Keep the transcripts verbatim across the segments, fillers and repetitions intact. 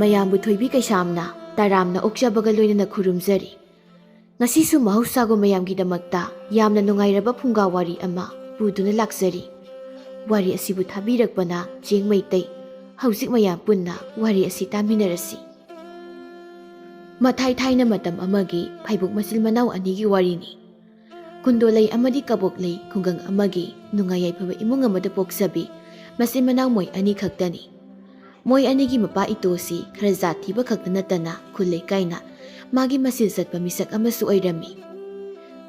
ꯃꯌꯥꯝꯕꯨ ꯊꯣꯏꯕꯤ ꯀꯩꯁꯥꯝꯅ ꯇꯔꯥꯝꯅ ꯑꯣꯛꯆꯕꯒ ꯂꯣꯏꯅꯅ ꯈꯨꯔꯨꯝꯖꯔꯤ꯫ ꯉꯁꯤꯁꯨ ꯃꯍꯧꯁꯥꯒꯨꯝ ꯃꯌꯥꯝꯒꯤꯗꯃꯛꯇ ꯌꯥꯝꯅ ꯅꯨꯡꯉꯥꯏꯔꯕ ꯐꯨꯡꯒꯥ ꯋꯥꯔꯤ ꯑꯃ ꯄꯨꯗꯨꯅ ꯂꯥꯛꯆꯔꯤ꯫ ꯋꯥꯔꯤ ꯑꯁꯤꯕꯨ ꯊꯥꯕꯤꯔꯛꯄꯅ ꯆꯦꯡ ꯃꯩꯇꯩ꯫ ꯍꯧꯖꯤꯛ ꯃꯌꯥꯝ ꯄꯨꯟꯅ ꯋꯥꯔꯤ ꯑꯁꯤ ꯇꯥꯃꯤꯟꯅꯔꯁꯤ꯫ ꯃꯊꯥꯏ ꯊꯥꯏꯅ ꯃꯇꯝ ꯑꯃꯒꯤ ꯐꯩꯕꯣꯛ ꯃꯆꯤꯜ ꯃꯅꯥꯎ ꯑꯅꯤꯒꯤ ꯋꯥꯔꯤꯅꯤ꯫ ꯀꯨꯟꯗꯣꯂꯩ ꯑꯃꯗꯤ ꯀꯕꯣꯛꯂꯩ ꯈꯨꯡꯒꯪ ꯑꯃꯒꯤ ꯅꯨꯡꯉꯥꯏ ꯌꯥꯏꯐꯕ ꯏꯃꯨꯡ ꯑꯃꯗ ꯄꯣꯛꯆꯕꯤ ꯃꯆꯤꯟ ꯃꯅꯥꯎ ꯃꯣꯏ ꯑꯅꯤ ꯈꯛꯇꯅꯤ꯫ ꯃꯣꯏ ꯑꯅꯤꯒꯤ ꯃꯄꯥ ꯏꯇꯣꯁꯤ ꯈꯔ ꯖꯥꯠ ꯊꯤꯕ ꯈꯛꯇ ꯅꯠꯇꯅ ꯈꯨꯜ ꯂꯩꯀꯥꯏꯅ ꯃꯥꯒꯤ ꯃꯆꯤꯜ ꯆꯠꯄ ꯃꯤꯁꯛ ꯑꯃꯁꯨ ꯑꯣꯏꯔꯝꯃꯤ꯫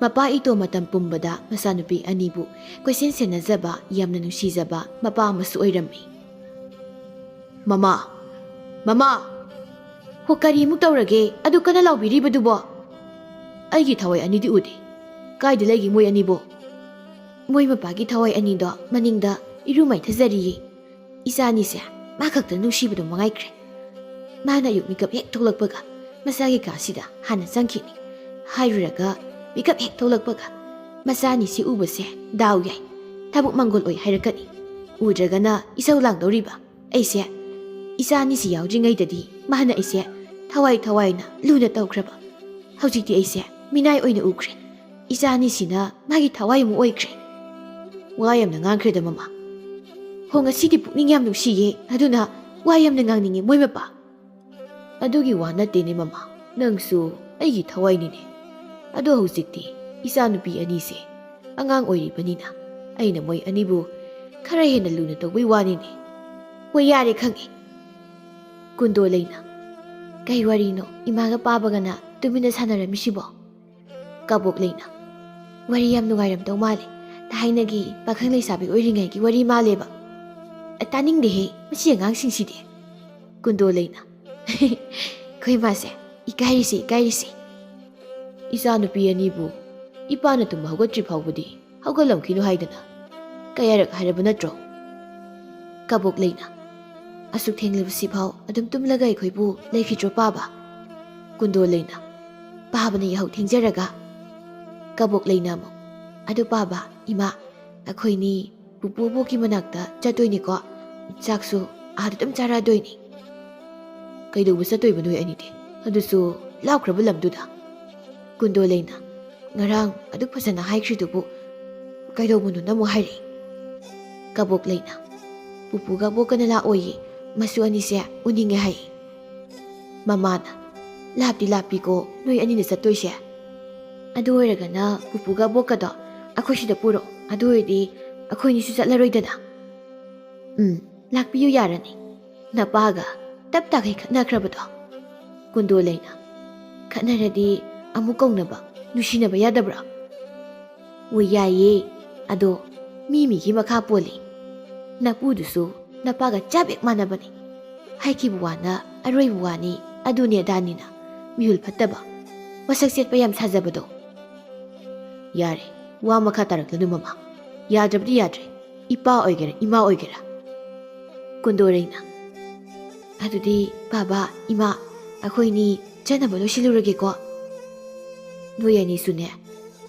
ꯃꯄꯥ ꯏꯇꯣ ꯃꯇꯝ ꯄꯨꯝꯕꯗ ꯃꯆꯥꯅꯨꯄꯤ ꯑꯅꯤꯕꯨ ꯀꯣꯏꯁꯦꯟ ꯁꯦꯟꯅꯖꯕ ꯌꯥꯝꯅ ꯅꯨꯡꯁꯤꯖꯕ ꯃꯄꯥ ꯑꯃꯁꯨ ꯑꯣꯏꯔꯝꯃꯤ꯫ "ꯃꯃꯥ, ꯃꯃꯥ!" "ꯍꯣ, ꯀꯔꯤꯃꯨꯛ ꯇꯧꯔꯒꯦ? ꯑꯗꯨ ꯀꯟꯅ ꯂꯥꯎꯕꯤꯔꯤꯕꯗꯨꯕꯣ?" "ꯑꯩꯒꯤ ꯊꯋꯥꯏ ꯑꯅꯤꯗꯤ ꯎꯗꯦ꯫ ꯀꯥꯏꯗ ꯂꯩꯒꯦ ꯃꯣꯏ ꯑꯅꯤꯕꯣ?" "ꯃꯣꯏ ꯃꯄꯥꯒꯤ ꯊꯋꯥꯏ ꯑꯅꯤꯗꯣ ꯃꯅꯤꯡꯗ ꯏꯔꯨ ꯃꯥꯏꯊꯖꯔꯤꯌꯦ꯫ ꯏꯆꯥ ꯑꯅꯤꯁꯦ ꯃꯥ ꯈꯛꯇ ꯅꯨꯡꯁꯤꯕꯗꯣ ꯃꯉꯥꯏꯈ꯭ꯔꯦ꯫ ꯃꯥꯅ ꯑꯌꯨꯛ ꯃꯤꯀꯞ ꯍꯦꯛ ꯊꯣꯛꯂꯛꯄꯒ ꯃꯆꯥꯒꯤ ꯀꯥꯁꯤꯗ ꯍꯥꯟꯅ ꯆꯪꯈꯤꯅꯤ꯫ ꯍꯥꯏꯔꯨꯔꯒ ꯃꯤꯀꯞ ꯍꯦꯛ ꯊꯣꯛꯂꯛꯄꯒ ꯃꯆꯥ ꯑꯅꯤꯁꯤ ꯎꯕꯁꯦ ꯗꯥꯎ ꯌꯥꯏ, ꯊꯕꯛ ꯃꯪꯒꯣꯜ ꯑꯣꯏ ꯍꯥꯏꯔꯛꯀꯅꯤ꯫ ꯎꯗ꯭ꯔꯒꯅ ꯏꯁꯧ ꯂꯥꯡꯗꯧꯔꯤꯕ꯫ ꯑꯩꯁꯦ ꯏꯆꯥ ꯑꯅꯤꯁꯤ ꯌꯥꯎꯗ꯭ꯔꯤꯉꯩꯗꯗꯤ ꯃꯥꯅ ꯑꯩꯁꯦ ꯊꯋꯥꯏ ꯊꯋꯥꯏꯅ ꯂꯨꯅ ꯇꯧꯈ꯭ꯔꯕ꯫ ꯍꯧꯖꯤꯛꯇꯤ ꯑꯩꯁꯦ ꯃꯤꯅꯥꯏ ꯑꯣꯏꯅ ꯎꯈ꯭ꯔꯦ꯫ ꯏꯆꯥ ꯑꯅꯤꯁꯤꯅ ꯃꯥꯒꯤ ꯊꯋꯥꯏ ꯑꯃꯨꯛ ꯑꯣꯏꯈ꯭ꯔꯦ꯫ ꯋꯥ ꯌꯥꯝꯅ ꯉꯥꯡꯈ꯭ꯔꯦꯗ, ꯃꯃꯥ꯫ ꯍꯣ, ꯉꯁꯤꯗꯤ ꯄꯨꯛꯅꯤꯡ ꯌꯥꯝ ꯅꯨꯡꯁꯤꯌꯦ, ꯑꯗꯨꯅ ꯋꯥ ꯌꯥꯝꯅ ꯉꯥꯡꯅꯤꯡꯉꯦ ꯃꯣꯏ ꯃꯄꯥ꯫" "ꯑꯗꯨꯒꯤ ꯋꯥ ꯅꯠꯇꯦꯅꯦ, ꯃꯃꯥ꯫ ꯅꯪꯁꯨ ꯑꯩꯒꯤ ꯊꯋꯥꯏꯅꯤꯅꯦ꯫ ꯑꯗꯣ ꯍꯧꯖꯤꯛꯇꯤ ꯏꯆꯥꯅꯨꯄꯤ ꯑꯅꯤꯁꯦ ꯑꯉꯥꯡ ꯑꯣꯏꯔꯤꯕꯅꯤꯅ ꯑꯩꯅ ꯃꯣꯏ ꯑꯅꯤꯕꯨ ꯈꯔ ꯍꯦꯟꯅ ꯂꯨꯅ ꯇꯧꯕꯩ ꯋꯥꯅꯤꯅꯦ꯫" "ꯍꯣꯏ, ꯌꯥꯔꯦ, ꯈꯪꯉꯦ꯫" ꯀꯨꯟꯗꯣꯂꯩꯅ, "ꯀꯩ ꯋꯥꯔꯤꯅꯣ ꯏꯃꯥꯒ ꯄꯥꯕꯒꯅ ꯇꯨꯃꯤꯟꯅ ꯁꯥꯟꯅꯔꯝꯃꯤꯁꯤꯕꯣ?" ꯀꯕꯣꯛꯂꯩꯅ, "ꯋꯥꯔꯤ ꯌꯥꯝ ꯅꯨꯡꯉꯥꯏꯔꯝꯗꯧ ꯃꯥꯜꯂꯦ꯫ ꯊꯥꯏꯅꯒꯤ ꯄꯥꯈꯪ ꯂꯩꯁꯥꯕꯤ ꯑꯣꯏꯔꯤꯉꯩꯒꯤ ꯋꯥꯔꯤ ꯃꯥꯜꯂꯦꯕ꯫" "ꯑ, ꯇꯥꯅꯤꯡꯗꯦꯍꯦ, ꯃꯁꯤ ꯑꯉꯥꯡꯁꯤꯡꯁꯤꯗꯤ꯫" ꯀꯨꯟꯗꯣꯂꯩꯅ, "ꯑꯩꯈꯣꯏ ꯃꯥꯁꯦ ꯏꯀꯥꯏꯔꯤꯁꯦ, ꯏꯀꯥꯏꯔꯤꯁꯦ꯫" "ꯏꯆꯥꯅꯨꯄꯤ ꯑꯅꯤꯕꯨ ꯏꯄꯥꯅ ꯇꯨꯝꯕ ꯍꯧꯒꯠꯇ꯭ꯔꯤ ꯐꯥꯎꯕꯗꯤ ꯍꯧꯒꯠꯂꯝꯈꯤꯅꯨ ꯍꯥꯏꯗꯅ ꯀꯌꯥꯔꯛ ꯍꯥꯏꯔꯕ ꯅꯠꯇ꯭ꯔꯣ?" ꯀꯕꯣꯛꯂꯩꯅ, "ꯑꯁꯨꯛ ꯊꯦꯡꯂꯕꯁꯤꯐꯥꯎ ꯑꯗꯨꯝ ꯇꯨꯝꯂꯒ ꯑꯩꯈꯣꯏꯕꯨ ꯂꯩꯈꯤꯗ꯭ꯔꯣ ꯄꯥꯕ?" ꯀꯨꯟꯗꯣꯂꯩꯅ, "ꯄꯥꯕꯅ ꯌꯥꯍꯧ ꯊꯦꯡꯖꯔꯒ꯫" ꯀꯕꯣꯛꯂꯩꯅ ꯑꯃꯨꯛ, "ꯑꯗꯨ ꯄꯥꯕ, ꯏꯃꯥ, ꯑꯩꯈꯣꯏꯅꯤ ꯄꯨꯄꯨ ꯑꯕꯣꯛꯀꯤ ꯃꯅꯥꯛꯇ ꯆꯠꯇꯣꯏꯅꯤꯀꯣ꯫ ꯆꯥꯛꯁꯨ ꯑꯥꯗ ꯑꯗꯨꯝ ꯆꯥꯔꯛꯑꯗꯣꯏꯅꯤ꯫" "ꯀꯩꯗꯧꯕ ꯆꯠꯇꯣꯏꯕ ꯅꯣꯏ ꯑꯅꯤꯗꯤ? ꯑꯗꯨꯁꯨ ꯂꯥꯞꯈ꯭ꯔꯕ ꯂꯝꯗꯨꯗ?" ꯀꯨꯟꯗꯣꯂꯩꯅ, "ꯉꯔꯥꯡ ꯑꯗꯨꯛ ꯐꯖꯅ ꯍꯥꯏꯈ꯭ꯔꯤꯗꯨꯕꯨ ꯀꯩꯗꯧꯕꯅꯣ ꯅꯃꯨꯛ ꯍꯥꯏꯔꯛꯏ?" ꯀꯕꯣꯛꯂꯩꯅ, "ꯄꯨꯄꯨꯒ ꯑꯕꯣꯛꯀꯅ ꯂꯥꯛꯑꯣꯏꯌꯦ, ꯃꯁꯨ ꯑꯅꯤꯁꯦ ꯎꯅꯤꯡꯉꯦ ꯍꯥꯏ꯫" ꯃꯃꯥꯅ, "ꯂꯥꯞꯇꯤ ꯂꯥꯞꯄꯤꯀꯣ ꯅꯣꯏ ꯑꯅꯤꯅ ꯆꯠꯇꯣꯏꯁꯦ꯫ ꯑꯗꯨ ꯑꯣꯏꯔꯒꯅ ꯄꯨꯄꯨꯒ ꯑꯕꯣꯛꯀꯗꯣ ꯑꯩꯈꯣꯏ ꯁꯤꯗ ꯄꯨꯔꯛꯑꯣ, ꯑꯗꯨ ꯑꯣꯏꯔꯗꯤ ꯑꯩꯈꯣꯏꯅꯤꯁꯨ ꯆꯠꯂꯔꯣꯏꯗꯅ꯫" "ꯎꯝ, ꯂꯥꯛꯄꯤꯌꯨ ꯌꯥꯔꯅꯤ꯫ ꯅꯄꯥꯒ ꯇꯞ ꯇꯥꯈꯩ ꯈꯠꯅꯈ꯭ꯔꯕꯗꯣ꯫" ꯀꯨꯟꯗꯣꯂꯩꯅ, "ꯈꯠꯅꯔꯗꯤ ꯑꯃꯨꯛ ꯀꯧꯅꯕ, ꯅꯨꯡꯁꯤꯅꯕ ꯌꯥꯗꯕ꯭ꯔꯣ?" "ꯑꯣ, ꯌꯥꯏꯌꯦ꯫ ꯑꯗꯣ ꯃꯤ ꯃꯤꯒꯤ ꯃꯈꯥ ꯄꯣꯜꯂꯤ꯫ ꯅꯄꯨꯗꯨꯁꯨ ꯅꯄꯥꯒ ꯆꯞ ꯍꯦꯛ ꯃꯥꯟꯅꯕꯅꯤ꯫ ꯍꯥꯏꯈꯤꯕ ꯋꯥꯅ ꯑꯔꯣꯏꯕ ꯋꯥꯅꯤ, ꯑꯗꯨꯅꯤ ꯑꯗꯥꯅꯤꯅ ꯃꯤꯍꯨꯜ ꯐꯠꯇꯕ, ꯃꯁꯛ ꯆꯦꯠꯄ ꯌꯥꯝ ꯁꯥꯖꯕꯗꯣ꯫" "ꯌꯥꯔꯦ, ꯋꯥ ꯃꯈꯥ ꯇꯥꯔꯛꯂꯅꯨ ꯃꯃꯥ꯫ ꯌꯥꯗ꯭ꯔꯕꯗꯤ ꯌꯥꯗ꯭ꯔꯦ, ꯏꯄꯥ ꯑꯣꯏꯒꯦꯔꯥ ꯏꯃꯥ ꯑꯣꯏꯒꯦꯔꯥ꯫" ꯀꯨꯟꯗꯣꯔꯩꯅ, "ꯑꯗꯨꯗꯤ ꯕꯥꯕꯥ, ꯏꯃꯥ, ꯑꯩꯈꯣꯏꯅꯤ ꯆꯠꯅꯕ ꯂꯣꯏꯁꯤꯜꯂꯨꯔꯒꯦꯀꯣ꯫ ꯅꯣꯏ ꯑꯅꯤꯁꯨꯅꯦ,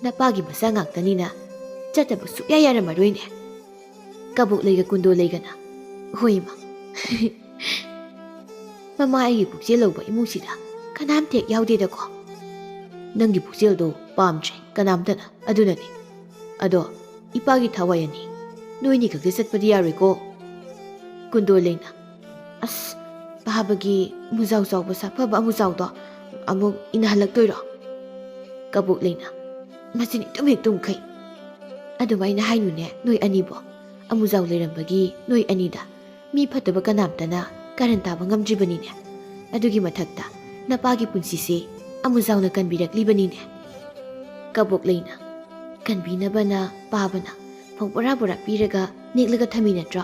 ꯅꯄꯥꯒꯤ ꯃꯆꯥ ꯉꯥꯛꯇꯅꯤꯅ ꯆꯠꯇꯕ ꯁꯨꯛꯌꯥ ꯌꯥꯔꯝꯃꯔꯣꯏꯅꯦ꯫" ꯀꯕꯣꯛꯂꯩꯒ ꯀꯨꯟꯗꯣꯂꯩꯒꯅ, "ꯍꯣꯏ, ꯏꯃꯥ꯫ ꯃꯃꯥ, ꯑꯩꯒꯤ ꯄꯨꯛꯆꯦꯜ ꯂꯧꯕ ꯏꯃꯨꯡꯁꯤꯗ ꯀꯅꯥꯝꯇ ꯍꯦꯛ ꯌꯥꯎꯗꯦꯗꯀꯣ꯫" "ꯅꯪꯒꯤ ꯄꯨꯛꯆꯦꯜꯗꯣ ꯄꯥꯝꯗ꯭ꯔꯦ ꯀꯅꯥꯝꯇꯅ, ꯑꯗꯨꯅꯅꯦ꯫ ꯑꯗꯣ ꯏꯄꯥꯒꯤ ꯊꯋꯥꯏ ꯑꯅꯤ, ꯅꯣꯏꯅꯤ ꯈꯛꯇ ꯆꯠꯄꯗꯤ ꯌꯥꯔꯣꯏꯀꯣ꯫" ꯀꯨꯟꯗꯣꯂꯩꯅ, "ꯑꯁ, ꯄꯥꯕꯒꯤ ꯑꯃꯨꯖꯥꯎ ꯆꯥꯎꯕ ꯁꯥꯐꯕ ꯑꯃꯨꯖꯥꯎꯗꯣ ꯑꯃꯨꯛ ꯏꯟꯅꯍꯜꯂꯛꯇꯣꯏꯔꯣ?" ꯀꯕꯣꯛꯂꯩꯅ, "ꯃꯆꯤꯟ ꯏꯇꯨꯝ ꯍꯦꯛ ꯇꯨꯝꯈꯩ꯫ ꯑꯗꯨꯃꯥꯏꯅ ꯍꯥꯏꯅꯨꯅꯦ ꯅꯣꯏ ꯑꯅꯤꯕꯣ꯫ ꯑꯃꯨꯖꯥꯎ ꯂꯩꯔꯝꯕꯒꯤ ꯅꯣꯏ ꯑꯅꯤꯗ ꯃꯤ ꯐꯠꯇꯕ ꯀꯅꯥꯝꯇꯅ ꯀꯥꯔꯟ ꯇꯥꯕ ꯉꯝꯗ꯭ꯔꯤꯕꯅꯤꯅꯦ꯫ ꯑꯗꯨꯒꯤ ꯃꯊꯛꯇ ꯅꯄꯥꯒꯤ ꯄꯨꯟꯁꯤꯁꯦ ꯑꯃꯨꯖꯥꯎꯅ ꯀꯟꯕꯤꯔꯛꯂꯤꯕꯅꯤꯅꯦ꯫" ꯀꯕꯣꯛꯂꯩꯅ, "ꯀꯟꯕꯤꯅꯕꯅ ꯄꯥꯕꯅ ꯐꯧ ꯕꯣꯔꯥ ꯕꯣꯔꯥ ꯄꯤꯔꯒ ꯅꯦꯛꯂꯒ ꯊꯝꯃꯤ ꯅꯠꯇ꯭ꯔꯣ?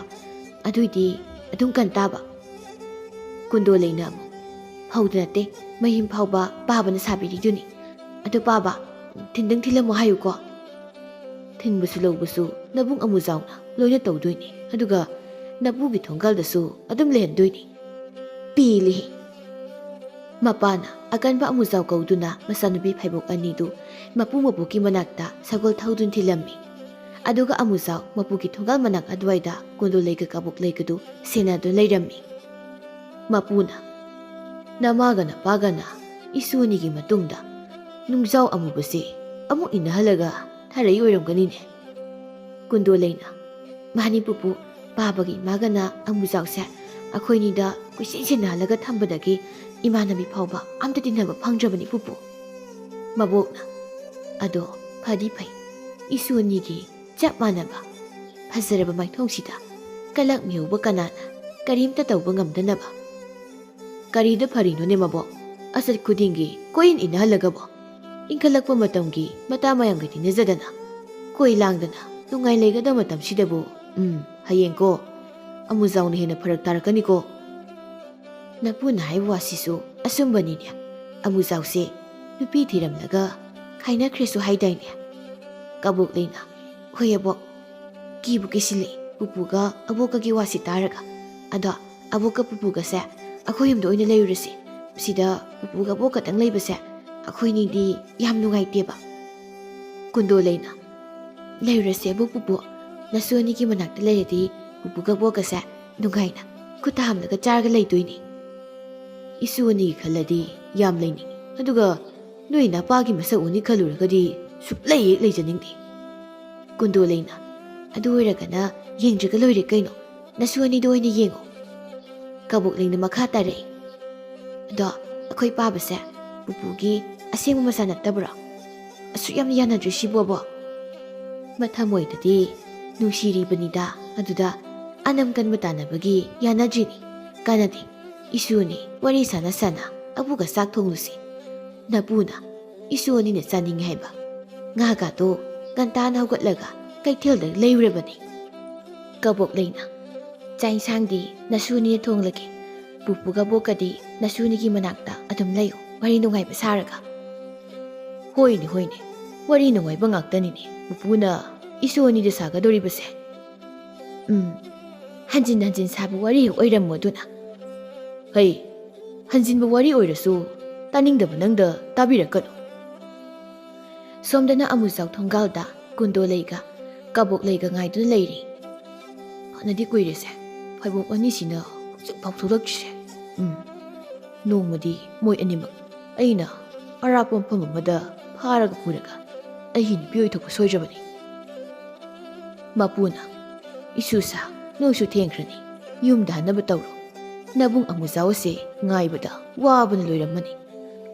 ꯑꯗꯨꯏꯗꯤ ꯑꯗꯨꯝ ꯀꯟ ꯇꯥꯕ꯫" ꯀꯨꯟꯗꯣꯂꯩꯅ ꯑꯃꯨꯛ, "ꯐꯧꯗ ꯅꯠꯇꯦ, ꯃꯌꯨꯝ ꯐꯥꯎꯕ ꯄꯥꯕꯅ ꯁꯥꯕꯤꯔꯤꯗꯨꯅꯤ꯫ ꯑꯗꯨ ꯄꯥꯕ, ꯊꯤꯟꯗꯪ ꯊꯤꯜꯂꯝꯃꯣ ꯍꯥꯏꯌꯨꯀꯣ꯫" "ꯊꯤꯟꯕꯁꯨ ꯂꯧꯕꯁꯨ ꯅꯕꯨꯡ ꯑꯃꯨꯖꯥꯎꯅ ꯂꯣꯏꯅ ꯇꯧꯗꯣꯏꯅꯤ, ꯑꯗꯨꯒ ꯅꯄꯨꯒꯤ ꯊꯣꯡꯒꯥꯜꯗꯁꯨ ꯑꯗꯨꯝ ꯂꯩꯍꯟꯗꯣꯏꯅꯤ꯫" ꯄꯦꯜꯂꯦꯍꯦ! ꯃꯄꯥꯅ ꯑꯀꯟꯕ ꯑꯃꯨꯖꯥꯎ ꯀꯧꯗꯨꯅ ꯃꯆꯥꯅꯨꯄꯤ ꯐꯩꯕꯣꯛ ꯑꯅꯤꯗꯨ ꯃꯄꯨ ꯃꯕꯣꯛꯀꯤ ꯃꯅꯥꯛꯇ ꯁꯒꯣꯜ ꯊꯧꯗꯨꯅ ꯊꯤꯜꯂꯝꯃꯤ꯫ ꯑꯗꯨꯒ ꯑꯃꯨꯖꯥꯎ ꯃꯄꯨꯒꯤ ꯊꯣꯡꯒꯥꯜ ꯃꯅꯥꯛ ꯑꯗꯨꯋꯥꯏꯗ ꯀꯨꯟꯗꯣꯂꯩꯒ ꯀꯕꯣꯛꯂꯩꯒꯗꯨ ꯁꯦꯟꯅꯗꯨꯅ ꯂꯩꯔꯝꯃꯤ꯫ ꯃꯄꯨꯅ, ꯅꯃꯥꯒ ꯅꯄꯥꯒꯅ ꯏꯁꯨ ꯑꯅꯤꯒꯤ ꯃꯇꯨꯡꯗ ꯅꯨꯡꯖꯥꯎ ꯑꯃꯨꯕꯁꯦ ꯑꯃꯨꯛ ꯏꯟꯅꯍꯜꯂꯒ ꯊꯥꯔꯛꯏ ꯑꯣꯏꯔꯝꯒꯅꯤꯅꯦ꯫ ꯀꯨꯟꯗꯣꯂꯩꯅ, "ꯃꯥꯅꯤ ꯄꯨꯄꯨ, ꯄꯥꯕꯒꯤ ꯏꯃꯥꯒꯅ ꯑꯃꯨꯖꯥꯎꯁꯦ ꯑꯩꯈꯣꯏꯅꯤꯗ ꯀꯣꯏꯁꯦꯟ ꯁꯦꯟꯅꯍꯜꯂꯒ ꯊꯝꯕꯗꯒꯤ ꯏꯃꯥꯟꯅꯕꯤ ꯐꯥꯎꯕ ꯑꯝꯇ ꯇꯤꯟꯅꯕ ꯐꯪꯗ꯭ꯔꯕꯅꯤ ꯄꯨꯄꯨ꯫" ꯃꯕꯣꯛꯅ, "ꯑꯗꯣ ꯐꯗꯤ ꯐꯩ, ꯏꯁꯨ ꯑꯅꯤꯒꯤ ꯆꯞ ꯃꯥꯟꯅꯕ ꯐꯖꯔꯕ ꯃꯥꯏꯊꯣꯡꯁꯤꯗ ꯀꯂꯛ ꯃꯤꯍꯧꯕ ꯀꯅꯥꯅ ꯀꯔꯤꯝꯇ ꯇꯧꯕ ꯉꯝꯗꯅꯕ?" "ꯀꯔꯤꯗ ꯐꯔꯤꯅꯣꯅꯦ ꯃꯕꯣꯛ? ꯑꯆꯠ ꯈꯨꯗꯤꯡꯒꯤ ꯀꯣꯏꯏꯟ ꯏꯟꯅꯍꯜꯂꯒꯕꯣ? ꯏꯟꯈꯠꯂꯛꯄ ꯃꯇꯝꯒꯤ ꯃꯇꯥ ꯃꯌꯥꯝꯒ ꯇꯤꯟꯅꯖꯗꯅ, ꯀꯣꯏ ꯂꯥꯡꯗꯅ ꯅꯨꯡꯉꯥꯏ ꯂꯩꯒꯗꯕ ꯃꯇꯝꯁꯤꯗꯕꯨ, ꯎꯝ, ꯍꯌꯦꯡꯀꯣ, ꯑꯃꯨꯖꯥꯎꯅ ꯍꯦꯟꯅ ꯐꯔꯛ ꯇꯥꯔꯛꯀꯅꯤꯀꯣ꯫" ꯅꯄꯨꯅ ꯍꯥꯏꯕ ꯋꯥꯁꯤꯁꯨ ꯑꯆꯨꯝꯕꯅꯤꯅꯦ꯫ ꯑꯃꯨꯖꯥꯎꯁꯦ ꯅꯨꯄꯤ ꯊꯤꯔꯝꯂꯒ ꯈꯥꯏꯅꯈ꯭ꯔꯦꯁꯨ ꯍꯥꯏꯗꯥꯏꯅꯦ꯫ ꯀꯕꯣꯛꯂꯩꯅ, "ꯍꯣꯏ ꯑꯕꯣꯛ, ꯀꯤꯕꯨ ꯀꯤꯁꯤꯜꯂꯛꯏ ꯄꯨꯄꯨꯒ ꯑꯕꯣꯛꯀꯒꯤ ꯋꯥꯁꯤ ꯇꯥꯔꯒ꯫ ꯑꯗꯣ ꯑꯕꯣꯛꯀ ꯄꯨꯄꯨꯒꯁꯦ ꯑꯩꯈꯣꯏ ꯌꯨꯝꯗ ꯑꯣꯏꯅ ꯂꯩꯔꯨꯔꯁꯤ꯫ ꯁꯤꯗ ꯄꯨꯄꯨꯒ ꯑꯕꯣꯛ ꯈꯛꯇꯪ ꯂꯩꯕꯁꯦ ꯑꯩꯈꯣꯏꯅꯤꯗꯤ ꯌꯥꯝ ꯅꯨꯡꯉꯥꯏꯇꯦꯕ꯫" ꯀꯨꯟꯗꯣꯂꯩꯅ, "ꯂꯩꯔꯨꯔꯁꯦꯕꯨ ꯄꯨꯄꯨ, ꯅꯁꯨ ꯑꯅꯤꯒꯤ ꯃꯅꯥꯛꯇ ꯂꯩꯔꯗꯤ ꯄꯨꯄꯨꯒ ꯑꯕꯣꯛꯀꯁꯦ ꯅꯨꯡꯉꯥꯏꯅ ꯈꯨꯠꯇ ꯍꯥꯝꯂꯒ ꯆꯥꯔꯒ ꯂꯩꯗꯣꯏꯅꯤ꯫" "ꯏꯁꯨ ꯑꯅꯤꯒꯤ ꯈꯜꯂꯗꯤ ꯌꯥꯝ ꯂꯩꯅꯤꯡꯉꯤ, ꯑꯗꯨꯒ ꯅꯣꯏ ꯅꯄꯥꯒꯤ ꯃꯁꯛ ꯎꯅꯤ ꯈꯜꯂꯨꯔꯒꯗꯤ ꯁꯨꯛꯂꯩ ꯍꯦꯛ ꯂꯩꯖꯅꯤꯡꯗꯦ꯫" ꯀꯨꯟꯗꯣꯂꯩꯅ, "ꯑꯗꯨ ꯑꯣꯏꯔꯒꯅ ꯌꯦꯡꯗ꯭ꯔꯒ ꯂꯣꯏꯔꯦ ꯀꯩꯅꯣ, ꯅꯁꯨ ꯑꯅꯤꯗꯣ ꯑꯣꯏꯅ ꯌꯦꯡꯉꯣ꯫" ꯀꯕꯣꯛꯂꯩꯅ ꯃꯈꯥ ꯇꯥꯔꯛꯏ, "ꯑꯗꯣ ꯑꯩꯈꯣꯏ ꯄꯥꯕꯁꯦ ꯄꯨꯄꯨꯒꯤ ꯑꯁꯦꯡꯕ ꯃꯆꯥ ꯅꯠꯇꯕ꯭ꯔꯣ? ꯑꯁꯨꯛ ꯌꯥꯝꯅ ꯌꯥꯅꯗ꯭ꯔꯤꯁꯤꯕꯣꯕꯣ?" "ꯃꯊꯃꯣꯏꯗꯗꯤ ꯅꯨꯡꯁꯤꯔꯤꯕꯅꯤꯗ, ꯑꯗꯨꯗ ꯑꯅꯝ ꯀꯟꯕ ꯇꯥꯟꯅꯕꯒꯤ ꯌꯥꯅꯗ꯭ꯔꯤꯅꯤ꯫ ꯀꯥꯟꯅꯗꯦ, ꯏꯁꯨꯅꯤ ꯋꯥꯔꯤ ꯁꯥꯟꯅ ꯁꯥꯟꯅ ꯑꯕꯨꯒ ꯆꯥꯛ ꯊꯣꯡꯂꯨꯁꯤ꯫ ꯅꯄꯨꯅ ꯏꯁꯨ ꯑꯅꯤꯅ ꯆꯥꯅꯤꯡꯉꯤ ꯍꯥꯏꯕ ꯉꯥꯒꯥꯗꯣ ꯉꯟꯇꯥꯅ ꯍꯧꯒꯠꯂꯒ ꯀꯩꯊꯦꯜꯗ ꯂꯩꯔꯨꯔꯕꯅꯤ꯫" ꯀꯕꯣꯛꯂꯩꯅ, "ꯆꯥꯛ ꯏꯟꯁꯥꯡꯗꯤ ꯅꯁꯨ ꯑꯅꯤꯅ ꯊꯣꯡꯂꯒꯦ꯫ ꯄꯨꯄꯨꯒ ꯕꯣꯛꯀꯗꯤ ꯅꯁꯨ ꯑꯅꯤꯒꯤ ꯃꯅꯥꯛꯇ ꯑꯗꯨꯝ ꯂꯩꯌꯨ, ꯋꯥꯔꯤ ꯅꯨꯡꯉꯥꯏꯕ ꯁꯥꯔꯒ꯫" "ꯍꯣꯏꯅꯦ, ꯍꯣꯏꯅꯦ, ꯋꯥꯔꯤ ꯅꯨꯡꯉꯥꯏꯕ ꯉꯥꯛꯇꯅꯤꯅꯦ ꯄꯨꯄꯨꯅ ꯏꯁꯨ ꯑꯅꯤꯗ ꯁꯥꯒꯗꯧꯔꯤꯕꯁꯦ꯫ ꯎꯝ, ꯍꯟꯖꯤꯟ ꯍꯟꯖꯤꯟ ꯁꯥꯕ ꯋꯥꯔꯤ ꯍꯦꯛ ꯑꯣꯏꯔꯝꯃꯣ ꯑꯗꯨꯅ꯫" "ꯍꯩ, ꯍꯟꯖꯤꯟꯕ ꯋꯥꯔꯤ ꯑꯣꯏꯔꯁꯨ ꯇꯥꯅꯤꯡꯗꯕ ꯅꯪꯗ ꯇꯥꯕꯤꯔꯛꯀꯅꯨ꯫" ꯁꯣꯝꯗꯅ ꯑꯃꯨꯖꯥꯎ ꯊꯣꯡꯒꯥꯜꯗ ꯀꯨꯟꯗꯣꯂꯩꯒ ꯀꯕꯣꯛꯂꯩꯒ ꯉꯥꯏꯗꯨꯅ ꯂꯩꯔꯤ꯫ "ꯐꯅꯗꯤ ꯀꯨꯏꯔꯦꯁꯦ, ꯐꯩꯕꯣꯛ ꯑꯅꯤꯁꯤꯅ ꯍꯧꯖꯤꯛꯐꯥꯎ ꯊꯣꯛꯂꯛꯇ꯭ꯔꯤꯁꯦ꯫ ꯎꯝ, ꯅꯣꯡꯃꯗꯤ ꯃꯣꯏ ꯑꯅꯤꯃꯛ ꯑꯩꯅ ꯑꯔꯥꯞꯄ ꯃꯐꯝ ꯑꯃꯗ ꯐꯥꯔꯒ ꯄꯨꯔꯒ ꯑꯩꯒꯤ ꯅꯨꯄꯤ ꯑꯣꯏꯊꯣꯛꯄ ꯁꯣꯏꯗ꯭ꯔꯕꯅꯤ꯫ ꯃꯄꯨꯅ, "ꯏꯁꯨꯁꯥ, ꯅꯣꯏꯁꯨ ꯊꯦꯡꯈ꯭ꯔꯅꯤ, ꯌꯨꯝꯗ ꯍꯟꯅꯕ ꯇꯧꯔꯣ꯫ ꯅꯕꯨꯡ ꯑꯃꯨꯖꯥꯎ ꯑꯁꯦ ꯉꯥꯏꯕꯗ ꯋꯥꯕꯅ ꯂꯣꯏꯔꯝꯃꯅꯤ꯫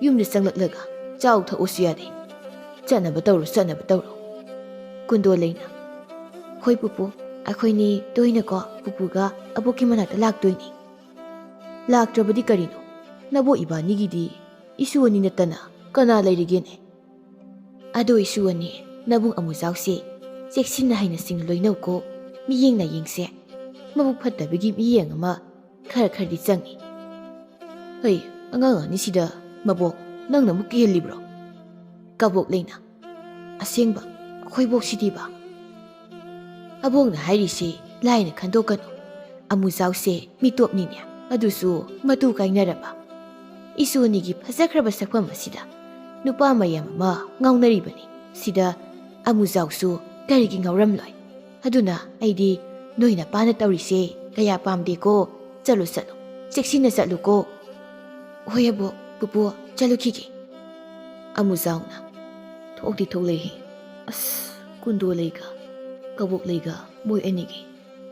ꯌꯨꯝꯗ ꯆꯪꯂꯛꯂꯒ ꯆꯥꯎ ꯊꯛꯎꯁꯨ ꯌꯥꯗꯦ꯫ ꯆꯠꯅꯕ ꯇꯧꯔꯣ, ꯆꯠꯅꯕ ꯇꯧꯔꯣ꯫" ꯀꯨꯟꯗꯣ ꯂꯩꯅ, "ꯍꯣꯏ ꯄꯨꯄꯨ, ꯑꯩꯈꯣꯏꯅꯤ ꯇꯣꯏꯅꯀꯣ ꯄꯨꯄꯨꯒ ꯑꯕꯣꯛꯀꯤ ꯃꯅꯥꯛꯇ ꯂꯥꯛꯇꯣꯏꯅꯤ꯫ ꯂꯥꯛꯇ꯭ꯔꯕꯗꯤ ꯀꯔꯤꯅꯣ? ꯅꯕꯣꯛ ꯏꯕꯥꯅꯤꯒꯤꯗꯤ ꯏꯁꯨ ꯑꯅꯤ ꯅꯠꯇꯅ ꯀꯅꯥ ꯂꯩꯔꯤꯒꯦꯅꯦ? ꯑꯗꯣ ꯏꯁꯨ ꯑꯅꯤ, ꯅꯕꯨꯡ ꯑꯃꯨꯖꯥꯎꯁꯦ ꯆꯦꯛꯁꯤꯟꯅ ꯍꯩꯅ ꯁꯤꯡꯅ ꯂꯣꯏꯅꯧꯀꯣ꯫ ꯃꯤꯌꯦꯡ ꯅꯥꯌꯦꯡꯁꯦ ꯃꯕꯨꯛ ꯐꯠꯇꯕꯒꯤ ꯃꯤꯌꯦꯡ ꯑꯃ ꯈꯔ ꯈꯔꯗꯤ ꯆꯪꯉꯤ꯫ ꯍꯩ, ꯑꯉꯥꯡ ꯑꯅꯤꯁꯤꯗ ꯃꯕꯣꯛ ꯅꯪꯅ ꯑꯃꯨꯛ ꯀꯤꯍꯜꯂꯤꯕ꯭ꯔꯣ?" ꯀꯕꯣꯛ ꯂꯩꯅ, "ꯑꯁꯦꯡꯕ, ꯑꯩꯈꯣꯏ ꯕꯣꯛꯁꯤꯗꯤꯕ?" "ꯑꯕꯣꯛꯅ ꯍꯥꯏꯔꯤꯁꯦ ꯂꯥꯏꯅ ꯈꯟꯗꯣꯛꯀꯅꯨ꯫ ꯑꯃꯨꯖꯥꯎꯁꯦ ꯃꯤꯇꯣꯞꯅꯤꯅꯦ, ꯑꯗꯨꯁꯨ ꯃꯇꯨ ꯀꯥꯏꯅꯔꯕ꯫ ꯏꯁꯨ ꯑꯅꯤꯒꯤ ꯐꯖꯈ꯭ꯔꯕ ꯁꯛꯐꯝ ꯑꯁꯤꯗ ꯅꯨꯄꯥ ꯃꯌꯥꯝ ꯑꯃ ꯉꯥꯎꯅꯔꯤꯕꯅꯤ꯫ ꯁꯤꯗ ꯑꯃꯨꯖꯥꯎꯁꯨ ꯀꯔꯤꯒꯤ ꯉꯥꯎꯔꯝꯂꯣꯏ? ꯑꯗꯨꯅ ꯑꯩꯗꯤ ꯅꯣꯏ ꯅꯄꯥꯅ ꯇꯧꯔꯤꯁꯦ ꯀꯌꯥ ꯄꯥꯝꯗꯦꯀꯣ꯫ ꯆꯠꯂꯨ, ꯆꯠꯂꯨ, ꯆꯦꯛꯁꯤꯟꯅ ꯆꯠꯂꯨꯀꯣ꯫" "ꯍꯣꯏ ꯑꯕꯣꯛ, ꯄꯨꯄꯨ, ꯆꯠꯂꯨꯈꯤꯒꯦ꯫" ꯑꯃꯨꯖꯥꯎꯅ ꯊꯣꯛꯇꯤ ꯊꯣꯛꯂꯛꯏ꯫ ꯑꯁ, ꯀꯨꯟꯗꯣ ꯂꯩꯒ ꯀꯕꯣꯛ ꯂꯩꯒ ꯃꯣꯏ ꯑꯅꯤꯒꯤ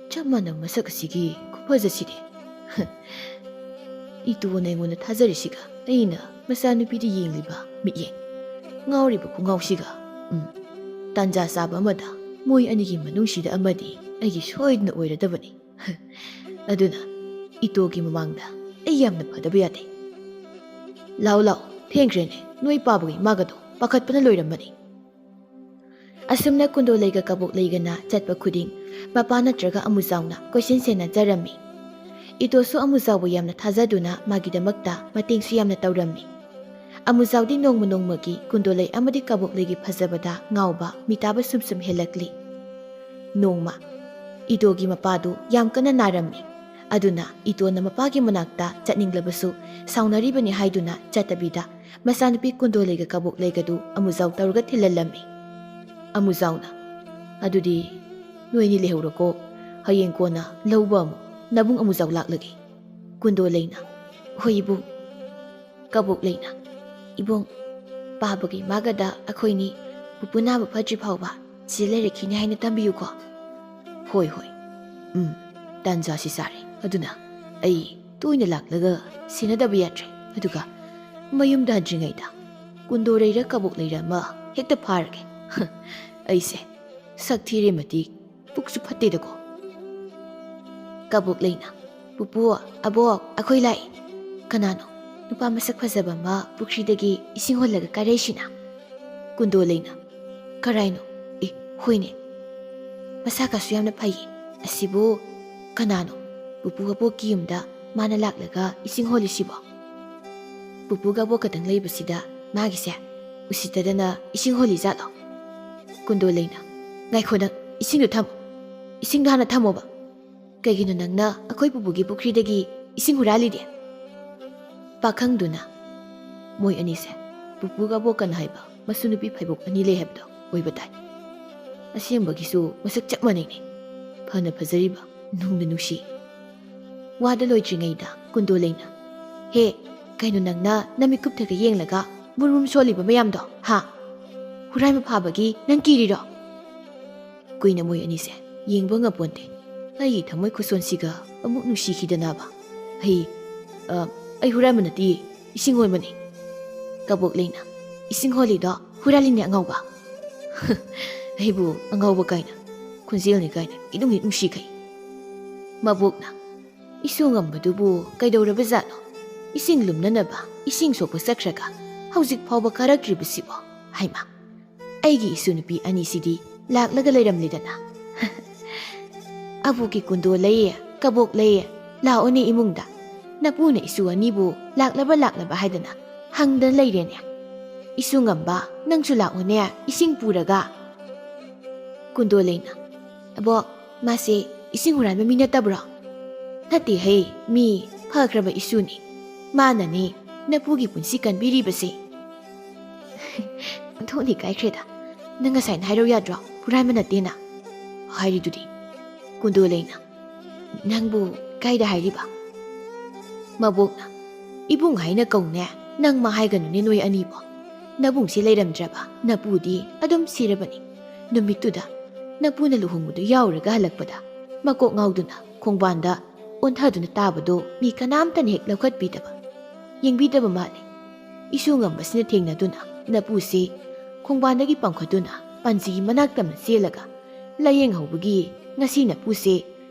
ꯆꯞ ꯃꯥꯟꯅꯕ ꯃꯁꯛ ꯑꯁꯤꯒꯤ ꯈꯨꯐꯖꯁꯤꯗꯤ꯫ ꯏꯇꯨꯅ ꯑꯩꯉꯣꯟꯗ ꯊꯥꯖꯔꯤꯁꯤꯒ ꯑꯩꯅ ꯃꯆꯥꯅꯨꯄꯤꯗ ꯌꯦꯡꯂꯤꯕ ꯃꯤꯠꯌꯦꯡ, ꯉꯥꯎꯔꯤꯕ ꯈꯣꯡꯉꯥꯎꯁꯤꯒ, ꯎꯝ, ꯇꯥꯟꯖꯥ ꯆꯥꯕ ꯑꯃꯗ ꯃꯣꯏ ꯑꯅꯤꯒꯤ ꯃꯅꯨꯡꯁꯤꯗ ꯑꯃꯗꯤ ꯑꯩꯒꯤ ꯁꯣꯏꯗꯅ ꯑꯣꯏꯔꯗꯕꯅꯤ꯫ ꯑꯗꯨꯅ ꯏꯇꯣꯒꯤ ꯃꯃꯥꯡꯗ ꯑꯩ ꯌꯥꯝꯅ ꯐꯗꯕ ꯌꯥꯗꯦ꯫ ꯂꯥꯎ, ꯂꯥꯎ, ꯊꯦꯡꯈ꯭ꯔꯦꯅꯦ, ꯅꯣꯏ ꯄꯥꯕꯒ ꯏꯃꯥꯒꯗꯣ ꯄꯥꯈꯠꯄꯅ ꯂꯣꯏꯔꯝꯃꯅꯤ꯫ ꯑꯁꯨꯝꯅ ꯀꯨꯟꯗꯣ ꯂꯩꯒ ꯀꯕꯣꯛ ꯂꯩꯒꯅ ꯆꯠꯄ ꯈꯨꯗꯤꯡ ꯃꯄꯥ ꯅꯠꯇ꯭ꯔꯒ ꯑꯃꯨꯖꯥꯎꯅ ꯀꯣꯏꯁꯦꯟ ꯁꯦꯟꯅꯖꯔꯝꯃꯤ꯫ ꯏꯇꯣꯁꯨ ꯑꯃꯨꯖꯥꯎꯕꯨ ꯌꯥꯝꯅ ꯊꯥꯖꯗꯨꯅ ꯃꯥꯒꯤꯗꯃꯛꯇ ꯃꯇꯦꯡꯁꯨ ꯌꯥꯝꯅ ꯇꯧꯔꯝꯃꯤ꯫ ꯑꯃꯨꯖꯥꯎꯗꯤ ꯅꯣꯡꯃ ꯅꯣꯡꯃꯒꯤ ꯀꯨꯟꯗꯣ ꯂꯩ ꯑꯃꯗꯤ ꯀꯕꯣꯛ ꯂꯩꯒꯤ ꯐꯖꯕꯗ ꯉꯥꯎꯕ ꯃꯤꯇꯥꯕ ꯁꯨꯝ ꯁꯨꯝ ꯍꯦꯜꯂꯛꯂꯤ꯫ ꯅꯣꯡꯃ ꯏꯇꯣꯒꯤ ꯃꯄꯥꯗꯨ ꯌꯥꯝ ꯀꯟꯅ ꯅꯥꯔꯝꯃꯤ꯫ ꯑꯗꯨꯅ ꯏꯇꯣꯅ ꯃꯄꯥꯒꯤ ꯃꯅꯥꯛꯇ ꯆꯠꯅꯤꯡꯂꯕꯁꯨ ꯁꯥꯎꯅꯔꯤꯕꯅꯤ ꯍꯥꯏꯗꯨꯅ ꯆꯠꯇꯕꯤꯗ ꯃꯆꯥꯅꯨꯄꯤ ꯀꯨꯟꯗꯣ ꯂꯩꯒ ꯀꯕꯣꯛ ꯂꯩꯒꯗꯨ ꯑꯃꯨꯖꯥꯎ ꯇꯧꯔꯒ ꯊꯤꯜꯍꯜꯂꯝꯃꯤ꯫ ꯑꯃꯨꯖꯥꯎꯅ, "ꯑꯗꯨꯗꯤ ꯅꯣꯏꯅꯤ ꯂꯩꯍꯧꯔꯣꯀꯣ, ꯍꯌꯦꯡ ꯀꯣꯟꯅ ꯂꯧꯕ ꯑꯃꯨꯛ ꯅꯕꯨꯡ ꯑꯃꯨꯖꯥꯎ ꯂꯥꯛꯂꯒꯦ꯫" ꯀꯨꯟꯗꯣ ꯂꯩꯅ, "ꯍꯣꯏ ꯏꯕꯨꯡ, ꯀꯕꯣꯛ ꯂꯩꯅ, "ꯏꯕꯨꯡ, ꯄꯥꯕꯒꯤ ꯃꯥꯒꯗ ꯑꯩꯈꯣꯏꯅꯤ ꯄꯨꯄꯨ ꯅꯥꯕ ꯐꯗ꯭ꯔꯤ ꯐꯥꯎꯕ ꯁꯤꯗ ꯂꯩꯔꯛꯈꯤꯅꯤ ꯍꯥꯏꯅ ꯇꯝꯕꯤꯌꯨꯀꯣ꯫" "ꯍꯣꯏ, ꯍꯣꯏ꯫ ꯎꯝ, ꯇꯥꯟꯖꯥꯁꯤ ꯆꯥꯔꯦ꯫ ꯑꯗꯨꯅ ꯑꯩ ꯇꯣꯏꯅ ꯂꯥꯛꯂꯒ ꯁꯦꯟꯅꯗꯕ ꯌꯥꯗ꯭ꯔꯦ꯫ ꯑꯗꯨꯒ ꯃꯌꯨꯝꯗ ꯍꯟꯗ꯭ꯔꯤꯉꯩꯗ ꯀꯨꯟꯗꯣ ꯂꯩꯔ ꯀꯕꯣꯛ ꯂꯩꯔ ꯑꯃ ꯍꯦꯛꯇ ꯐꯥꯔꯒꯦ꯫ ꯑꯩꯁꯦ ꯁꯛ ꯊꯤꯔꯦ ꯃꯇꯤꯛ ꯄꯨꯛꯁꯨ ꯐꯠꯇꯦꯗꯀꯣ꯫" ꯀꯕꯣꯛ ꯂꯩꯅ, "ꯄꯨꯄꯨ, ꯑꯕꯣꯛ, ꯑꯩꯈꯣꯏ ꯂꯥꯛꯏ꯫ ꯀꯅꯥꯅꯣ ꯅꯨꯄꯥ ꯃꯁꯛ ꯐꯖꯕ ꯑꯃ ꯄꯨꯈ꯭ꯔꯤꯗꯒꯤ ꯏꯁꯤꯡ ꯍꯣꯜꯂꯒ ꯀꯥꯔꯛꯏꯁꯤꯅ?" ꯀꯨꯟꯗꯣ ꯂꯩꯅ, "ꯀꯔꯥꯏꯅꯣ? ꯑꯦ, ꯍꯣꯏꯅꯦ, ꯃꯁꯥ ꯀꯥꯁꯨ ꯌꯥꯝꯅ ꯐꯩꯌꯦ꯫ ꯑꯁꯤꯕꯨ ꯀꯅꯥꯅꯣ ꯄꯨꯄꯨ ꯑꯕꯣꯛꯀꯤ ꯌꯨꯝꯗ ꯃꯥꯅ ꯂꯥꯛꯂꯒ ꯏꯁꯤꯡ ꯍꯣꯜꯂꯤꯁꯤꯕꯣ? ꯄꯨꯄꯨꯒ ꯑꯕꯣꯛ ꯈꯛꯇꯪ ꯂꯩꯕꯁꯤꯗ ꯃꯥꯒꯤꯁꯦ ꯎꯁꯤꯠꯇꯗꯅ ꯏꯁꯤꯡ ꯍꯣꯜꯂꯤ ꯖꯥꯠꯂꯣ?" ꯀꯨꯟꯗꯣ ꯂꯩꯅ, "ꯉꯥꯏꯈꯣ ꯅꯪ, ꯏꯁꯤꯡꯗꯣ ꯊꯝꯃꯣ꯫ ꯏꯁꯤꯡꯗꯣ ꯍꯥꯟꯅ ꯊꯝꯃꯣꯕ꯫ ꯀꯩꯒꯤꯅꯣ ꯅꯪꯅ ꯑꯩꯈꯣꯏ ꯄꯨꯄꯨꯒꯤ ꯄꯨꯈ꯭ꯔꯤꯗꯒꯤ ꯏꯁꯤꯡ ꯍꯨꯔꯥꯜꯂꯤꯗꯤ?" ꯄꯥꯈꯪꯗꯨꯅ, "ꯃꯣꯏ ꯑꯅꯤꯁꯦ ꯄꯨꯄꯨꯒ ꯑꯕꯣꯛꯀꯅ ꯍꯥꯏꯕ ꯃꯁꯨ ꯅꯨꯄꯤ ꯐꯩꯕꯣꯛ ꯑꯅꯤ ꯂꯩ ꯍꯥꯏꯕꯗꯣ ꯑꯣꯏꯕ ꯇꯥꯏ꯫ ꯑꯁꯦꯡꯕꯒꯤꯁꯨ ꯃꯁꯛ ꯆꯞ ꯃꯥꯟꯅꯩꯅꯦ꯫ ꯐꯅ ꯐꯖꯔꯤꯕ, ꯅꯨꯡꯅ ꯅꯨꯡꯁꯤ꯫" ꯋꯥꯗ ꯂꯣꯏꯗ꯭ꯔꯤꯉꯩꯗ ꯀꯨꯟꯗꯣ ꯂꯩꯅ, "ꯍꯦ, ꯀꯩꯅꯣ ꯅꯪꯅ ꯅꯃꯤꯠꯀꯨꯞꯇꯒ ꯌꯦꯡꯂꯒ ꯃꯨꯔꯨꯝ ꯁꯣꯜꯂꯤꯕ ꯃꯌꯥꯝꯗꯣ, ꯍꯥ? ꯍꯨꯔꯥꯟꯕ ꯐꯥꯕꯒꯤ ꯅꯪ ꯀꯤꯔꯤꯔꯣ?" ꯀꯨꯏꯅ ꯃꯣꯏ ꯑꯅꯤꯁꯦ ꯌꯦꯡꯕ ꯉꯝꯄꯣꯟꯇꯦ꯫ ꯑꯩꯒꯤ ꯊꯃꯣꯏ ꯈꯨꯁꯣꯟꯁꯤꯒ ꯑꯃꯨꯛ ꯅꯨꯡꯁꯤꯈꯤꯗꯅꯕ꯫ "ꯑꯩ, ꯑ, ꯑꯩ ꯍꯨꯔꯥꯟꯕ ꯅꯠꯇꯤꯌꯦ, ꯏꯁꯤꯡ ꯍꯣꯟꯕꯅꯤ꯫" ꯀꯕꯣꯛ ꯂꯩꯅ, "ꯏꯁꯤꯡ ꯍꯣꯜꯂꯤꯗꯣ ꯍꯨꯔꯥꯜꯂꯤꯅꯦ ꯑꯉꯥꯎꯕ꯫" "ꯑꯩꯕꯨ ꯑꯉꯥꯎꯕ ꯀꯥꯏꯅ, ꯈꯣꯟꯖꯦꯜꯅꯤ ꯀꯥꯏꯅ ꯏꯅꯨꯡ ꯍꯦꯛ ꯅꯨꯡꯁꯤꯈꯩ꯫" ꯃꯕꯣꯛꯅ, "ꯏꯁꯨ ꯉꯝꯕꯗꯨꯕꯨ ꯀꯩꯗꯧꯔꯕꯖꯥꯠꯅꯣ? ꯏꯁꯤꯡ ꯂꯨꯝꯅꯅꯕ ꯏꯁꯤꯡ ꯁꯣꯛꯄ ꯆꯠꯈ꯭ꯔꯒ ꯍꯧꯖꯤꯛ ꯐꯥꯎꯕ ꯀꯥꯔꯛꯇ꯭ꯔꯤꯕꯁꯤꯕꯣ? ꯍꯥꯏꯃ, ꯑꯩꯒꯤ ꯏꯁꯨ ꯅꯨꯄꯤ ꯑꯅꯤꯁꯤꯗꯤ ꯂꯥꯛꯂꯒ ꯂꯩꯔꯝꯂꯦꯗꯅ꯫" "ꯑꯕꯣꯛꯀꯤ ꯀꯨꯟꯗꯣ ꯂꯩꯌꯦ, ꯀꯕꯣꯛ ꯂꯩꯌꯦ, ꯂꯥꯛꯑꯣꯅꯦ ꯏꯃꯨꯡꯗ꯫ ꯅꯄꯨꯅ ꯏꯁꯨ ꯑꯅꯤꯕꯨ ꯂꯥꯛꯂꯕ ꯂꯥꯛꯂꯕ ꯍꯥꯏꯗꯅ ꯍꯪꯗꯅ ꯂꯩꯔꯦꯅꯦ꯫ ꯏꯁꯨ ꯉꯝꯕ, ꯅꯪꯁꯨ ꯂꯥꯛꯑꯣꯅꯦ ꯏꯁꯤꯡ ꯄꯨꯔꯒ꯫" ꯀꯨꯟꯗꯣ ꯂꯩꯅ, "ꯑꯕꯣꯛ, ꯃꯥꯁꯦ ꯏꯁꯤꯡ ꯍꯨꯔꯥꯟꯕ ꯃꯤ ꯅꯠꯇꯕ꯭ꯔꯣ?" "ꯅꯠꯇꯦꯍꯦ, ꯃꯤ ꯐꯈ꯭ꯔꯕ ꯏꯁꯨꯅꯤ꯫ ꯃꯥꯅꯅꯦ ꯅꯄꯨꯒꯤ ꯄꯨꯟꯁꯤ ꯀꯟꯕꯤꯔꯤꯕꯁꯦ꯫" "ꯑꯣꯟꯊꯣꯛꯅ ꯏꯀꯥꯏꯈ꯭ꯔꯦꯗ꯫ ꯅꯪ ꯉꯁꯥꯏꯅ ꯍꯥꯏꯔꯧ ꯌꯥꯗ꯭ꯔꯣ, ꯍꯨꯔꯥꯟꯕ ꯅꯠꯇꯦꯅ?" "ꯍꯥꯏꯔꯤꯗꯨꯗꯤ꯫" ꯀꯨꯟꯗꯣ ꯂꯩꯅ, "ꯅꯪꯕꯨ ꯀꯥꯏꯗ ꯍꯥꯏꯔꯤꯕ?" ꯃꯕꯣꯛꯅ, "ꯏꯕꯨꯡ ꯍꯥꯏꯅ ꯀꯧꯅꯦ, ꯅꯪ ꯃꯥ ꯍꯥꯏꯒꯅꯨꯅꯦ ꯅꯣꯏ ꯑꯅꯤꯕꯣ꯫ ꯅꯕꯨꯡꯁꯤ ꯂꯩꯔꯝꯗ꯭ꯔꯕ ꯅꯄꯨꯗꯤ ꯑꯗꯨꯝ ꯁꯤꯔꯕꯅꯤ꯫ ꯅꯨꯃꯤꯠꯇꯨꯗ ꯅꯄꯨꯅ ꯂꯨꯍꯣꯡꯕꯗꯨ ꯌꯥꯎꯔꯒ ꯍꯜꯂꯛꯄꯗ ꯃꯀꯣꯛ ꯉꯥꯎꯗꯨꯅ ꯈꯣꯡꯕꯥꯟꯗ ꯑꯣꯟꯊꯗꯨꯅ ꯇꯥꯕꯗꯣ ꯃꯤ ꯀꯅꯥꯝꯇꯅ ꯍꯦꯛ ꯂꯧꯈꯠꯄꯤꯗꯕ, ꯌꯦꯡꯕꯤꯗꯕ ꯃꯥꯜꯂꯦ꯫ ꯏꯁꯨ ꯉꯝꯕꯁꯤꯅ ꯊꯦꯡꯅꯗꯨꯅ ꯅꯄꯨꯁꯤ ꯈꯣꯡꯕꯥꯟꯗꯒꯤ ꯄꯥꯡꯈꯠꯇꯨꯅ ꯄꯥꯟꯖꯤꯒꯤ ꯃꯅꯥꯛ ꯇꯝꯅ ꯆꯦꯜꯂꯒ ꯂꯥꯏꯌꯦꯡꯍꯧꯕꯒꯤ ꯉꯁꯤ ꯅꯄꯨꯁꯦ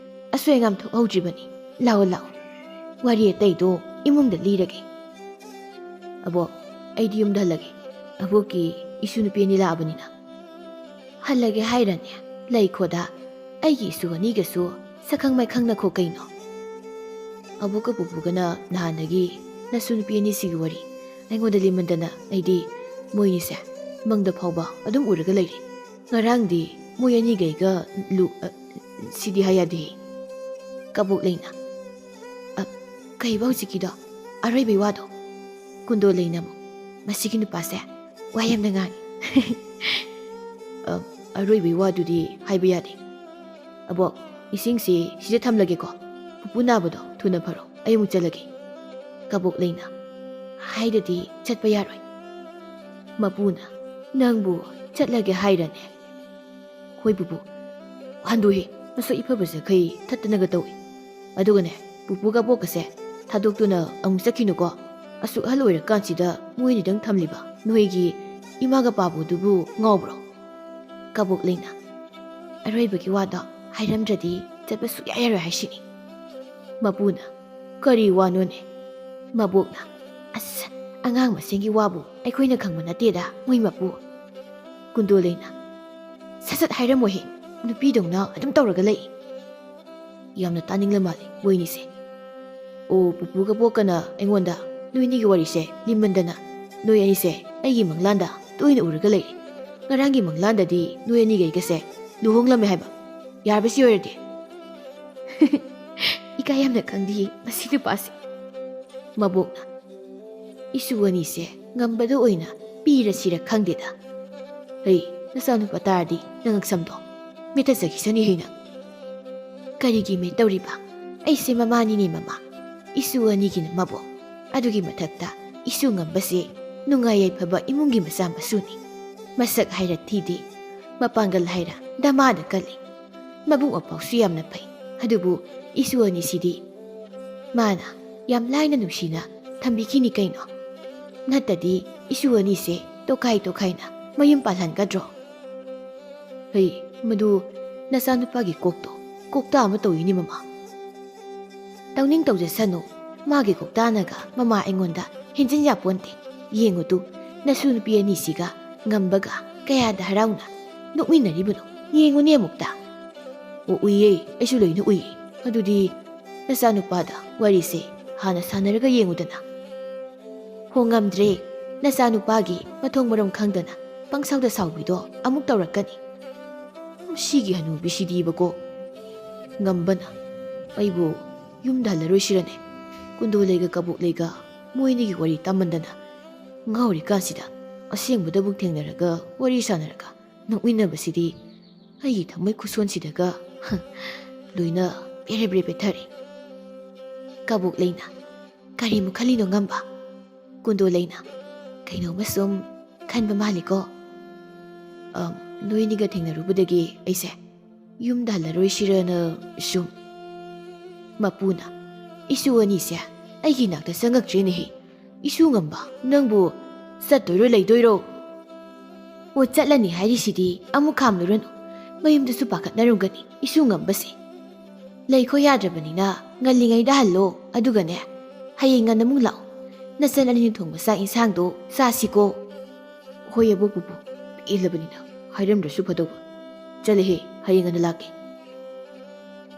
ꯑꯁꯣꯏ ꯑꯉꯥꯝ ꯊꯣꯛꯍꯧꯗ꯭ꯔꯤꯕꯅꯤ꯫ ꯂꯥꯛꯑꯣ, ꯂꯥꯛꯑꯣ, ꯋꯥꯔꯤ ꯑꯇꯩꯗꯣ ꯏꯃꯨꯡꯗ ꯂꯤꯔꯒꯦ꯫ ꯑꯕꯣꯛ, ꯑꯩꯗꯤ ꯌꯨꯝꯗ ꯍꯜꯂꯒꯦ꯫ ꯑꯕꯣꯛꯀꯤ ꯏꯁꯨ ꯅꯨꯄꯤ ꯑꯅꯤ ꯂꯥꯛꯑꯕꯅꯤꯅ꯫ ꯍꯜꯂꯒꯦ ꯍꯥꯏꯔꯅꯦ? ꯂꯩꯈꯣꯗ, ꯑꯩꯒꯤ ꯏꯁꯨ ꯑꯅꯤꯒꯁꯨ ꯁꯛꯈꯪ ꯃꯥꯏꯈꯪꯅꯈꯣ ꯀꯩꯅꯣ꯫ ꯑꯕꯣꯛꯀ ꯄꯨꯄꯨꯒꯅ ꯅꯍꯥꯟꯗꯒꯤ ꯅꯁꯨ ꯅꯨꯄꯤ ꯑꯅꯤꯁꯤꯒꯤ ꯋꯥꯔꯤ ꯑꯩꯉꯣꯟꯗ ꯂꯤꯃꯟꯗꯅ ꯑꯩꯗꯤ ꯃꯣꯏꯅꯤꯁꯦ ꯃꯪꯗ ꯐꯥꯎꯕ ꯑꯗꯨꯝ ꯎꯔꯒ ꯂꯩꯔꯦ꯫ ꯉꯔꯥꯡꯗꯤ ꯃꯣꯏ ꯑꯅꯤꯒꯩꯒ ꯂꯨ-, ꯑ, ꯁꯤꯗꯤ ꯍꯥꯏ ꯌꯥꯗꯦ꯫ ꯀꯕꯣꯛ ꯂꯩꯅ, "ꯑ, ꯀꯩꯕ ꯍꯧꯖꯤꯛꯀꯤꯗꯣ? ꯑꯔꯣꯏꯕꯩ ꯋꯥꯗꯣ?" ꯀꯨꯟꯗꯣ ꯂꯩꯅ ꯑꯃꯨꯛ, "ꯃꯁꯤꯒꯤ ꯅꯨꯄꯥꯁꯦ ꯋꯥ ꯌꯥꯝꯅ ꯉꯥꯡꯉꯤ꯫" "ꯑ, ꯑꯔꯣꯏꯕꯩ ꯋꯥꯗꯨꯗꯤ ꯍꯥꯏꯕ ꯌꯥꯗꯦ꯫ ꯑꯕꯣꯛ, ꯏꯁꯤꯡꯁꯤ ꯁꯤꯗ ꯊꯝꯂꯒꯦꯀꯣ꯫ ꯄꯨꯄꯨ ꯅꯥꯕꯗꯣ ꯊꯨꯅ ꯐꯔꯣ꯫ ꯑꯩ ꯑꯃꯨꯛ ꯆꯠꯂꯒꯦ꯫" ꯀꯕꯣꯛ ꯂꯩꯅ, "ꯍꯥꯏꯗꯗꯤ ꯆꯠꯄ ꯌꯥꯔꯣꯏ꯫" ꯃꯄꯨꯅ, "ꯅꯪꯕꯨ ꯆꯠꯂꯒꯦ ꯍꯥꯏꯔꯅꯦ?" "ꯍꯣꯏ ꯄꯨꯄꯨ꯫" "ꯍꯟꯗꯣꯛꯍꯦ, ꯃꯁꯛ ꯏꯐ ꯐꯖꯈꯩ ꯊꯠꯇꯅꯒ ꯇꯧꯏ꯫ ꯑꯗꯨꯒꯅꯦ, ꯄꯨꯄꯨꯒ ꯕꯣꯛꯀꯁꯦ ꯊꯥꯗꯣꯛꯇꯨꯅ ꯑꯃꯨꯛ ꯆꯠꯈꯤꯅꯨꯀꯣ꯫ ꯑꯁꯨꯛ ꯑꯍꯜ ꯑꯣꯏꯔꯀꯥꯟꯁꯤꯗ ꯃꯣꯏꯅꯤꯗꯪ ꯊꯝꯂꯤꯕ ꯅꯣꯏꯒꯤ ꯏꯃꯥꯒ ꯄꯥꯕꯨꯗꯨꯕꯨ ꯉꯥꯎꯕ꯭ꯔꯣ?" ꯀꯕꯣꯛ ꯂꯩꯅ, "ꯑꯔꯣꯏꯕꯒꯤ ꯋꯥꯗꯣ ꯍꯥꯏꯔꯝꯗ꯭ꯔꯗꯤ ꯆꯠꯄ ꯁꯨꯛꯌꯥ ꯌꯥꯔꯣꯏ ꯍꯥꯏꯁꯤꯅꯤ꯫" ꯃꯄꯨꯅ, "ꯀꯔꯤ ꯋꯥꯅꯣꯅꯦ?" ꯃꯕꯣꯛꯅ, "ꯑꯁ, ꯑꯉꯥꯡ ꯃꯁꯦꯟꯒꯤ ꯋꯥꯕꯨ ꯑꯩꯈꯣꯏꯅ ꯈꯪꯕ ꯅꯠꯇꯦꯗ, ꯃꯣꯏ ꯃꯄꯨ꯫" ꯀꯨꯟꯗꯣ ꯂꯩꯅ, "ꯁꯠ ꯁꯠ ꯍꯥꯏꯔꯝꯃꯣꯍꯦ, ꯅꯨꯄꯤꯗꯧꯅ ꯑꯗꯨꯝ ꯇꯧꯔꯒ ꯂꯩ꯫" ꯌꯥꯝꯅ ꯇꯥꯅꯤꯡꯂ ꯃꯥꯜꯂꯦ ꯃꯣꯏꯅꯤꯁꯦ꯫ ꯑꯣ, ꯄꯨꯄꯨꯒ ꯕꯣꯛꯀꯅ ꯑꯩꯉꯣꯟꯗ ꯅꯣꯏꯅꯤꯒꯤ ꯋꯥꯔꯤꯁꯦ ꯂꯤꯃꯟꯗꯅ ꯅꯣꯏ ꯑꯅꯤꯁꯦ ꯑꯩꯒꯤ ꯃꯪꯂꯥꯟꯗ ꯇꯣꯏꯅ ꯎꯔꯒ ꯂꯩꯔꯦ꯫ ꯉꯔꯥꯡꯒꯤ ꯃꯪꯂꯥꯟꯗꯗꯤ ꯅꯣꯏ ꯑꯅꯤꯒꯩꯒꯁꯦ ꯂꯨꯍꯣꯡꯂꯝꯃꯦ ꯍꯥꯏꯕ꯫ ꯌꯥꯔꯕ ꯁꯤ ꯑꯣꯏꯔꯗꯤ? ꯏꯀꯥꯏ ꯌꯥꯝꯅ ꯈꯪꯗꯤꯌꯦ ꯃꯁꯤ ꯅꯨꯄꯥꯁꯦ꯫ ꯃꯕꯣꯛꯅ, "ꯏꯁꯨ ꯑꯅꯤꯁꯦ ꯉꯝꯕꯗ ꯑꯣꯏꯅ ꯄꯤꯔꯁꯤꯔ ꯈꯪꯗꯦꯗ꯫ ꯍꯩ, ꯅꯆꯥꯅꯨꯄꯥ ꯇꯥꯔꯗꯤ ꯅꯉꯛꯁꯝꯗꯣ ꯃꯦꯠꯊꯖꯈꯤꯁꯅꯤ ꯍꯩꯅ꯫" "ꯀꯔꯤꯒꯤ ꯃꯦꯠꯇꯧꯔꯤꯕ? ꯑꯩꯁꯦ ꯃꯃꯥꯅꯤꯅꯦ ꯃꯃꯥ꯫ ꯏꯁꯨ ꯑꯅꯤꯒꯤꯅ ꯃꯕꯣꯛ꯫ ꯑꯗꯨꯒꯤ ꯃꯊꯛꯇ ꯏꯁꯨ ꯉꯝꯕꯁꯦ ꯅꯨꯡꯉꯥꯏ ꯌꯥꯏꯐꯕ ꯏꯃꯨꯡꯒꯤ ꯃꯆꯥ ꯃꯁꯨꯅꯤ꯫ ꯃꯁꯛ ꯍꯥꯏꯔ ꯊꯤꯗꯦ, ꯃꯄꯥꯡꯒꯜ ꯍꯥꯏꯔ ꯗꯃꯥꯗ ꯀꯜꯂꯤ꯫ ꯃꯕꯨꯛ ꯃꯄꯥꯎꯁꯨ ꯌꯥꯝꯅ ꯐꯩ꯫ ꯑꯗꯨꯕꯨ ꯏꯁꯨ ꯑꯅꯤꯁꯤꯗꯤ ꯃꯥꯅ ꯌꯥꯝ ꯂꯥꯏꯅ ꯅꯨꯡꯁꯤꯅ ꯊꯝꯕꯤꯈꯤꯅꯤ ꯀꯩꯅꯣ꯫ ꯅꯠꯇꯗꯤ ꯏꯁꯨ ꯑꯅꯤꯁꯦ ꯇꯣꯈꯥꯏ ꯇꯣꯈꯥꯏꯅ ꯃꯌꯨꯝ ꯄꯥꯜꯍꯟꯒꯗ꯭ꯔꯣ? ꯍꯩ, ꯃꯗꯨ ꯅꯆꯥꯅꯨꯄꯥꯒꯤ ꯀꯣꯛꯇꯣ ꯀꯣꯛꯇꯥ ꯑꯃ ꯇꯧꯏꯅꯦ ꯃꯃꯥ꯫ ꯇꯧꯅꯤꯡ ꯇꯧꯖꯁꯅꯨ, ꯃꯥꯒꯤ ꯀꯣꯛꯇꯥꯅꯒ ꯃꯃꯥ ꯑꯩꯉꯣꯟꯗ ꯍꯦꯟꯖꯤꯟ ꯌꯥꯄꯣꯟꯇꯦ꯫ ꯌꯦꯡꯉꯨ ꯇꯨ, ꯅꯁꯨ ꯅꯨꯄꯤ ꯑꯅꯤꯁꯤꯒ ꯉꯝꯕꯒ ꯀꯌꯥꯗ ꯍꯔꯥꯎꯅ ꯅꯣꯛꯃꯤꯟꯅꯔꯤꯕꯅꯣ꯫ ꯌꯦꯡꯉꯨꯅꯦ ꯑꯃꯨꯛꯇ꯫ ꯑꯣ, ꯎꯏꯌꯦ, ꯑꯩꯁꯨ ꯂꯣꯏꯅ ꯎꯏꯌꯦ꯫ ꯑꯗꯨꯗꯤ ꯅꯆꯥꯅꯨꯄꯥꯗ ꯋꯥꯔꯤꯁꯦ ꯍꯥꯟꯅ ꯁꯥꯟꯅꯔꯒ ꯌꯦꯡꯉꯨꯗꯅ꯫ ꯍꯣꯡꯉꯝꯗ꯭ꯔꯦ, ꯅꯆꯥꯅꯨꯄꯥꯒꯤ ꯃꯊꯣꯡ ꯃꯔꯝ ꯈꯪꯗꯅ ꯄꯪꯁꯥꯎꯗ ꯁꯥꯎꯕꯤꯗꯣ ꯑꯃꯨꯛ ꯇꯧꯔꯛꯀꯅꯤ꯫ ꯃꯁꯤꯒꯤ ꯍꯅꯨꯕꯤꯁꯤꯗꯤꯕꯀꯣ꯫ ꯉꯝꯕꯅ ꯑꯩꯕꯨ ꯌꯨꯝꯗ ꯍꯜꯂꯔꯣꯏꯁꯤꯔꯅꯦ? ꯀꯨꯟꯗꯣ ꯂꯩꯒ ꯀꯕꯣꯛ ꯂꯩꯒ ꯃꯣꯏꯅꯤꯒꯤ ꯋꯥꯔꯤ ꯇꯥꯃꯟꯗꯅ ꯉꯥꯎꯔꯤꯀꯥꯟꯁꯤꯗ ꯑꯁꯦꯡꯕꯗꯕꯨ ꯊꯦꯡꯅꯔꯒ ꯋꯥꯔꯤ ꯁꯥꯟꯅꯔꯒ ꯅꯣꯛꯃꯤꯟꯅꯕꯁꯤꯗꯤ ꯑꯩꯒꯤ ꯊꯃꯣꯏ ꯈꯨꯁꯣꯟꯁꯤꯗꯒ ꯂꯣꯏꯅ ꯄꯦꯔꯦ ꯄꯦꯔꯦ ꯄꯦꯊꯔꯦ꯫ ꯀꯕꯣꯛ ꯂꯩꯅ, "ꯀꯔꯤꯃꯨꯛ ꯈꯜꯂꯤꯅꯣ ꯉꯝꯕ?" ꯀꯨꯟꯗꯣ ꯂꯩꯅ, "ꯀꯩꯅꯣꯝꯃ ꯁꯨꯝ ꯈꯟꯕ ꯃꯥꯜꯂꯤꯀꯣ꯫ ꯑ, ꯅꯣꯏꯅꯤꯒ ꯊꯦꯡꯅꯔꯨꯕꯗꯒꯤ ꯑꯩꯁꯦ ꯌꯨꯝꯗ ꯍꯜꯂꯔꯣꯏꯁꯤꯔꯅ ꯁꯨꯝ꯫" ꯃꯄꯨꯅ, "ꯏꯁꯨ ꯑꯅꯤꯁꯦ ꯑꯩꯒꯤ ꯅꯥꯛꯇ ꯆꯪꯉꯛꯇ꯭ꯔꯦꯅꯦꯍꯦ꯫ ꯏꯁꯨ ꯉꯝꯕ, ꯅꯪꯕꯨ ꯆꯠꯇꯣꯏꯔꯣ ꯂꯩꯗꯣꯏꯔꯣ?" "ꯑꯣ, ꯆꯠꯂꯅꯤ ꯍꯥꯏꯔꯤꯁꯤꯗꯤ ꯑꯃꯨꯛ ꯈꯥꯝꯂꯨꯔꯅꯨ꯫ ꯃꯌꯨꯝꯗꯁꯨ ꯄꯥꯈꯠꯅꯔꯝꯒꯅꯤ ꯏꯁꯨ ꯉꯝꯕꯁꯦ꯫ ꯂꯩꯈꯣ ꯌꯥꯗ꯭ꯔꯕꯅꯤꯅ ꯉꯜꯂꯤꯉꯩꯗ ꯍꯜꯂꯣ꯫ ꯑꯗꯨꯒꯅꯦ, ꯍꯌꯦꯡ ꯉꯟꯅ ꯑꯃꯨꯛ ꯂꯥꯛꯑꯣ꯫ ꯅꯆꯟ ꯑꯅꯤꯅ ꯊꯣꯡꯕ ꯆꯥꯛ ꯏꯟꯁꯥꯡꯗꯣ ꯆꯥꯁꯤꯀꯣ꯫" "ꯍꯣꯏ ꯑꯕꯣꯛ ꯄꯨꯄꯨ, ꯄꯦꯜꯂꯕꯅꯤꯅ ꯍꯥꯏꯔꯝꯗ꯭ꯔꯁꯨ ꯐꯗꯧꯕ꯫ ꯆꯠꯂꯦꯍꯦ, ꯍꯌꯦꯡ ꯉꯟꯅ ꯂꯥꯛꯀꯦ꯫"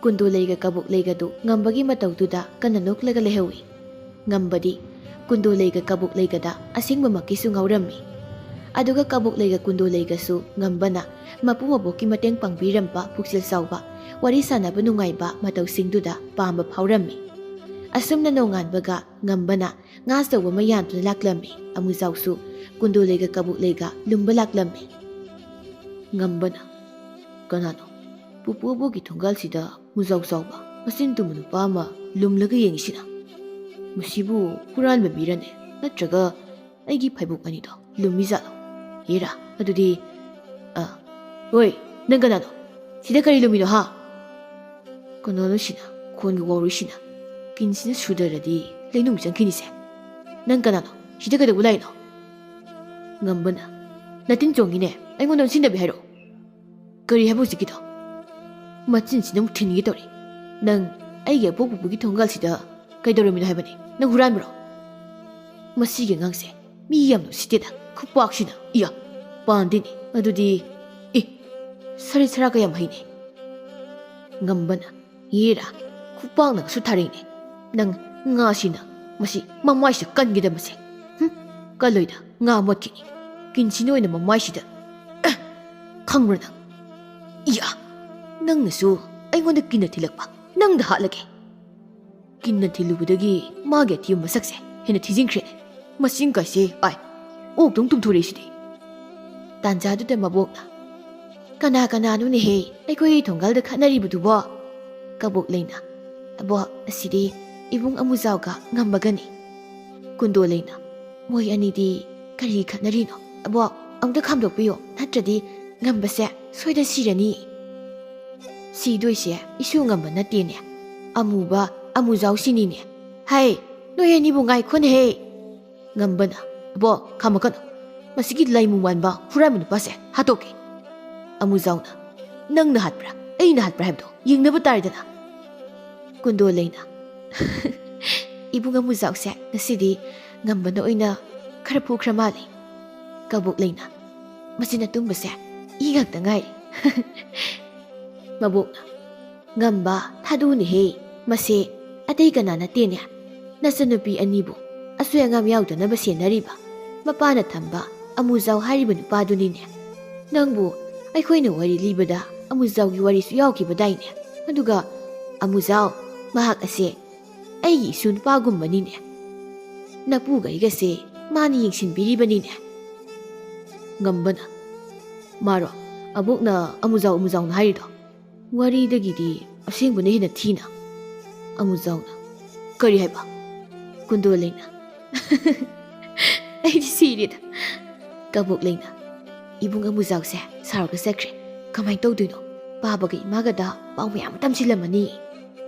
ꯀꯨꯟꯗꯣ ꯂꯩꯒ ꯀꯕꯣꯛ ꯂꯩꯒꯗꯨ ꯉꯝꯕꯒꯤ ꯃꯇꯧꯗꯨꯗ ꯀꯟꯅ ꯅꯣꯛꯂꯒ ꯂꯩꯍꯧꯏ꯫ ꯉꯝꯕꯗꯤ ꯀꯨꯟꯗꯣ ꯂꯩꯒ ꯀꯕꯣꯛ ꯂꯩꯒꯗ ꯑꯁꯦꯡꯕꯃꯛꯀꯤꯁꯨ ꯉꯥꯎꯔꯝꯃꯤ꯫ ꯑꯗꯨꯒ ꯀꯕꯣꯛ ꯂꯩꯒ ꯀꯨꯟꯗꯣ ꯂꯩꯒꯁꯨ ꯉꯝꯕꯅ ꯃꯄꯨ ꯃꯕꯣꯛꯀꯤ ꯃꯇꯦꯡ ꯄꯥꯡꯕꯤꯔꯝꯕ ꯄꯨꯛꯆꯦꯜ ꯆꯥꯎꯕ, ꯋꯥꯔꯤ ꯁꯥꯟꯅꯕ ꯅꯨꯡꯉꯥꯏꯕ ꯃꯇꯧꯁꯤꯡꯗꯨꯗ ꯄꯥꯝꯕ ꯐꯥꯎꯔꯝꯃꯤ꯫ ꯑꯁꯨꯝꯅ ꯅꯣꯡꯉꯥꯟꯕꯒ ꯉꯝꯕꯅ ꯉꯥ ꯑꯆꯧꯕ ꯑꯃ ꯌꯥꯟꯗꯨꯅ ꯂꯥꯛꯂꯝꯃꯤ꯫ ꯑꯃꯨꯖꯥꯎꯁꯨ ꯀꯨꯟꯗꯣ ꯂꯩꯒ ꯀꯕꯣꯛ ꯂꯩꯒ ꯂꯨꯝꯕ ꯂꯥꯛꯂꯝꯃꯤ꯫ ꯉꯝꯕꯅ, "ꯀꯅꯥꯅꯣ ꯄꯨꯄꯨ ꯑꯕꯣꯛꯀꯤ ꯊꯣꯡꯒꯥꯜꯁꯤꯗ ꯃꯨꯖꯥꯎ ꯆꯥꯎꯕ ꯃꯆꯤꯟ ꯇꯨꯝꯕ ꯅꯨꯄꯥ ꯑꯃ ꯂꯨꯝꯂꯒ ꯌꯦꯡꯉꯤꯁꯤꯅ? ꯃꯁꯤꯕꯨ ꯍꯨꯔꯥꯟꯕ ꯃꯤꯔꯅꯦ?" ꯅꯠꯇ꯭ꯔꯒ ꯑꯩꯒꯤ ꯐꯩꯕꯣꯛ ꯑꯅꯤꯗꯣ ꯂꯨꯝꯃꯤ ꯖꯥꯠꯂꯣ? ꯍꯦꯔꯥ, ꯑꯗꯨꯗꯤ, ꯑ, ꯍꯣꯏ, ꯅꯪ ꯀꯅꯥꯅꯣ? ꯁꯤꯗ ꯀꯔꯤ ꯂꯨꯝꯃꯤꯅꯣ, ꯍꯥ? ꯀꯅꯥꯅꯣ ꯁꯤꯅ? ꯈꯣꯟꯒ ꯋꯥꯎꯔꯤꯁꯤꯅ꯫ ꯀꯤꯟꯁꯤꯅ ꯁꯨꯗꯔꯗꯤ ꯂꯩꯅꯨꯡ ꯆꯪꯈꯤꯅꯤꯁꯦ꯫ ꯅꯪ ꯀꯅꯥꯅꯣ? ꯁꯤꯗ ꯀꯩꯗꯧꯕ ꯂꯥꯛꯏꯅꯣ? ꯉꯝꯕꯅ, "ꯅꯇꯤꯟ ꯆꯣꯡꯉꯤꯅꯦ, ꯑꯩꯉꯣꯟꯗ ꯑꯣꯟꯁꯤꯟꯗꯕꯤ ꯍꯥꯏꯔꯛꯑꯣ꯫ ꯀꯔꯤ ꯍꯥꯏꯕ ꯍꯧꯖꯤꯛꯀꯤꯗꯣ?" ꯃꯆꯤꯟꯁꯤꯅ ꯑꯃꯨꯛ ꯊꯤꯟꯒꯦ ꯇꯧꯔꯤ꯫ "ꯅꯪ ꯑꯩꯒꯤ ꯑꯕꯣꯛ ꯄꯨꯄꯨꯒꯤ ꯊꯣꯡꯒꯥꯜꯁꯤꯗ ꯀꯩꯗꯧꯔꯝꯃꯤꯅꯣ ꯍꯥꯏꯕꯅꯤ? ꯅꯪ ꯍꯨꯔꯥꯟꯕ꯭ꯔꯣ?" ꯃꯁꯤꯒꯤ ꯑꯉꯥꯡꯁꯦ ꯃꯤ ꯌꯥꯝꯅ ꯎꯁꯤꯠꯇꯦꯗ, ꯈꯨꯄꯥꯛꯁꯤꯅ꯫ ꯏꯌꯥ, ꯄꯥꯟꯗꯦꯅꯦ꯫ ꯑꯗꯨꯗꯤ, ꯑꯦ, ꯁꯔꯤꯠ ꯁꯔꯥꯛꯀ ꯌꯥꯝ ꯍꯩꯅꯦ꯫ ꯉꯝꯕꯅ, ꯌꯦꯔꯥ, ꯈꯨꯄꯥꯛꯅꯒꯁꯨ ꯊꯥꯔꯛꯏꯅꯦ꯫ ꯅꯪ ꯉꯥꯁꯤꯅ ꯃꯁꯤ ꯃꯃꯥꯏꯁꯤꯗ ꯀꯟꯒꯗꯕꯁꯦ꯫ ꯍꯨꯝ, ꯀꯜꯂꯣꯏꯗ, ꯉꯥ ꯃꯣꯠꯈꯤꯅꯤ꯫ ꯀꯤꯟꯁꯤꯅ ꯑꯣꯏꯅ ꯃꯃꯥꯏꯁꯤꯗ, ꯑꯍ, ꯈꯪꯕ꯭ꯔꯥ ꯅꯪ? ꯏꯌꯥ, ꯅꯪꯅꯁꯨ ꯑꯩꯉꯣꯟꯗ ꯀꯤꯟꯅ ꯊꯤꯜꯂꯛꯄ, ꯅꯪꯗ ꯍꯥꯠꯂꯒꯦ꯫ ꯀꯤꯟꯅ ꯊꯤꯜꯂꯨꯕꯗꯒꯤ ꯃꯥꯒꯤ ꯑꯊꯤꯕ ꯃꯁꯛꯁꯦ ꯍꯦꯟꯅ ꯊꯤꯖꯤꯟꯈ꯭ꯔꯦ꯫ ꯃꯁꯤꯡ ꯀꯥꯏꯁꯦ ꯑꯥꯏ, ꯑꯣꯛꯇꯧ ꯇꯨꯝꯊꯣꯔꯛꯏꯁꯤꯗꯤ꯫ ꯇꯥꯟꯖꯥꯗꯨꯗ ꯃꯕꯣꯛꯅ, "ꯀꯅꯥ ꯀꯅꯥꯅꯣꯅꯦꯍꯦ ꯑꯩꯈꯣꯏꯒꯤ ꯊꯣꯡꯒꯥꯜꯗ ꯈꯠꯅꯔꯤꯕꯗꯨꯕꯣ?" ꯀꯕꯣꯛ ꯂꯩꯅ, "ꯑꯕꯣꯛ, ꯑꯁꯤꯗꯤ ꯏꯕꯨꯡ ꯑꯃꯨꯖꯥꯎꯒ ꯉꯝꯕꯒꯅꯤ꯫" ꯀꯨꯟꯗꯣ ꯂꯩꯅ, "ꯃꯣꯏ ꯑꯅꯤꯗꯤ ꯀꯔꯤ ꯈꯠꯅꯔꯤꯅꯣ? ꯑꯕꯣꯛ, ꯑꯃꯨꯛꯇ ꯈꯥꯝꯗꯣꯛꯄꯤꯌꯣ, ꯅꯠꯇ꯭ꯔꯗꯤ ꯉꯝꯕꯁꯦ ꯁꯣꯏꯗ ꯁꯤꯔꯅꯤ꯫" "ꯁꯤꯗꯣꯏꯁꯦ ꯏꯁꯨ ꯉꯝꯕ ꯅꯠꯇꯦꯅꯦ, ꯑꯃꯨꯕ ꯑꯃꯨꯖꯥꯎ ꯁꯤꯅꯤꯅꯦ꯫ ꯍꯩ, ꯅꯣꯏ ꯑꯅꯤꯕꯨ ꯉꯥꯏꯈꯣꯅꯦꯍꯦ!" ꯉꯝꯕꯅ, "ꯑꯕꯣꯛ, ꯈꯥꯝꯃꯛꯀꯅꯨ꯫ ꯃꯁꯤꯒꯤ ꯂꯥꯏꯃꯨ ꯃꯥꯟꯕ ꯍꯨꯔꯥꯟꯕ ꯅꯨꯄꯥꯁꯦ ꯍꯥꯠꯇꯣꯛꯀꯦ꯫" ꯑꯃꯨꯖꯥꯎꯅ, "ꯅꯪꯅ ꯍꯥꯠꯄ꯭ꯔꯥ, ꯑꯩꯅ ꯍꯥꯠꯄ꯭ꯔꯥ ꯍꯥꯏꯕꯗꯣ ꯌꯦꯡꯅꯕ ꯇꯥꯔꯦꯗꯅ꯫" ꯀꯨꯟꯗꯣ ꯂꯩꯅ, "ꯏꯕꯨꯡ ꯑꯃꯨꯖꯥꯎꯁꯦ ꯉꯁꯤꯗꯤ ꯉꯝꯕꯅ ꯑꯣꯏꯅ ꯈꯔ ꯐꯨꯈ꯭ꯔ ꯃꯥꯜꯂꯦ꯫" ꯀꯕꯣꯛ ꯂꯩꯅ, "ꯃꯁꯤꯅ ꯇꯨꯝꯕꯁꯦ ꯏ ꯉꯥꯛꯇ ꯉꯥꯏꯔꯦ꯫" ꯃꯕꯣꯛꯅ, "ꯉꯝꯕ, ꯊꯥꯗꯣꯛꯎꯅꯦꯍꯦ꯫ ꯃꯁꯦ ꯑꯇꯩ ꯀꯅꯥ ꯅꯠꯇꯦꯅꯦ, ꯅꯆꯟꯅꯨꯄꯤ ꯑꯅꯤꯕꯨ ꯑꯁꯣꯏ ꯑꯉꯥꯝ ꯌꯥꯎꯗꯅꯕ ꯁꯦꯟꯅꯔꯤꯕ, ꯃꯄꯥꯅ ꯊꯝꯕ ꯑꯃꯨꯖꯥꯎ ꯍꯥꯏꯔꯤꯕ ꯅꯨꯄꯥꯗꯨꯅꯤꯅꯦ꯫ ꯅꯪꯕꯨ ꯑꯩꯈꯣꯏꯅ ꯋꯥꯔꯤ ꯂꯤꯕꯗ ꯑꯃꯨꯖꯥꯎꯒꯤ ꯋꯥꯔꯤꯁꯨ ꯌꯥꯎꯈꯤꯕꯗꯥꯏꯅꯦ? ꯑꯗꯨꯒ ꯑꯃꯨꯖꯥꯎ, ꯃꯍꯥꯛ ꯑꯁꯦ ꯑꯩꯒꯤ ꯏꯁꯨ ꯅꯨꯄꯥꯒꯨꯝꯕꯅꯤꯅꯦ꯫ ꯅꯄꯨꯒ ꯑꯩꯒꯁꯦ ꯃꯥꯅ ꯌꯦꯡꯁꯤꯟꯕꯤꯔꯤꯕꯅꯤꯅꯦ꯫" ꯉꯝꯕꯅ, "ꯃꯥꯔꯣ ꯑꯕꯣꯛꯅ ꯑꯃꯨꯖꯥꯎ ꯑꯃꯨꯖꯥꯎꯅ ꯍꯥꯏꯔꯤꯗꯣ? ꯋꯥꯔꯤꯗꯒꯤꯗꯤ ꯑꯁꯦꯡꯕꯅ ꯍꯦꯟꯅ ꯊꯤꯅ꯫" ꯑꯃꯨꯖꯥꯎꯅ, "ꯀꯔꯤ ꯍꯥꯏꯕ?" ꯀꯨꯟꯗꯣ ꯂꯩꯅ, ꯑꯩꯗꯤ ꯁꯤꯔꯦꯗ꯫ ꯀꯕꯣꯛ ꯂꯩꯅ, "ꯏꯕꯨꯡ ꯑꯃꯨꯖꯥꯎꯁꯦ ꯁꯥꯎꯔꯒ ꯆꯠꯈ꯭ꯔꯦ꯫ ꯀꯃꯥꯏꯅ ꯇꯧꯗꯣꯏꯅꯣ? ꯄꯥꯕꯒ ꯏꯃꯥꯒꯗ ꯄꯥꯎ ꯃꯌꯥꯝ ꯑꯃ ꯇꯝꯁꯤꯜꯂꯝꯃꯅꯤ꯫"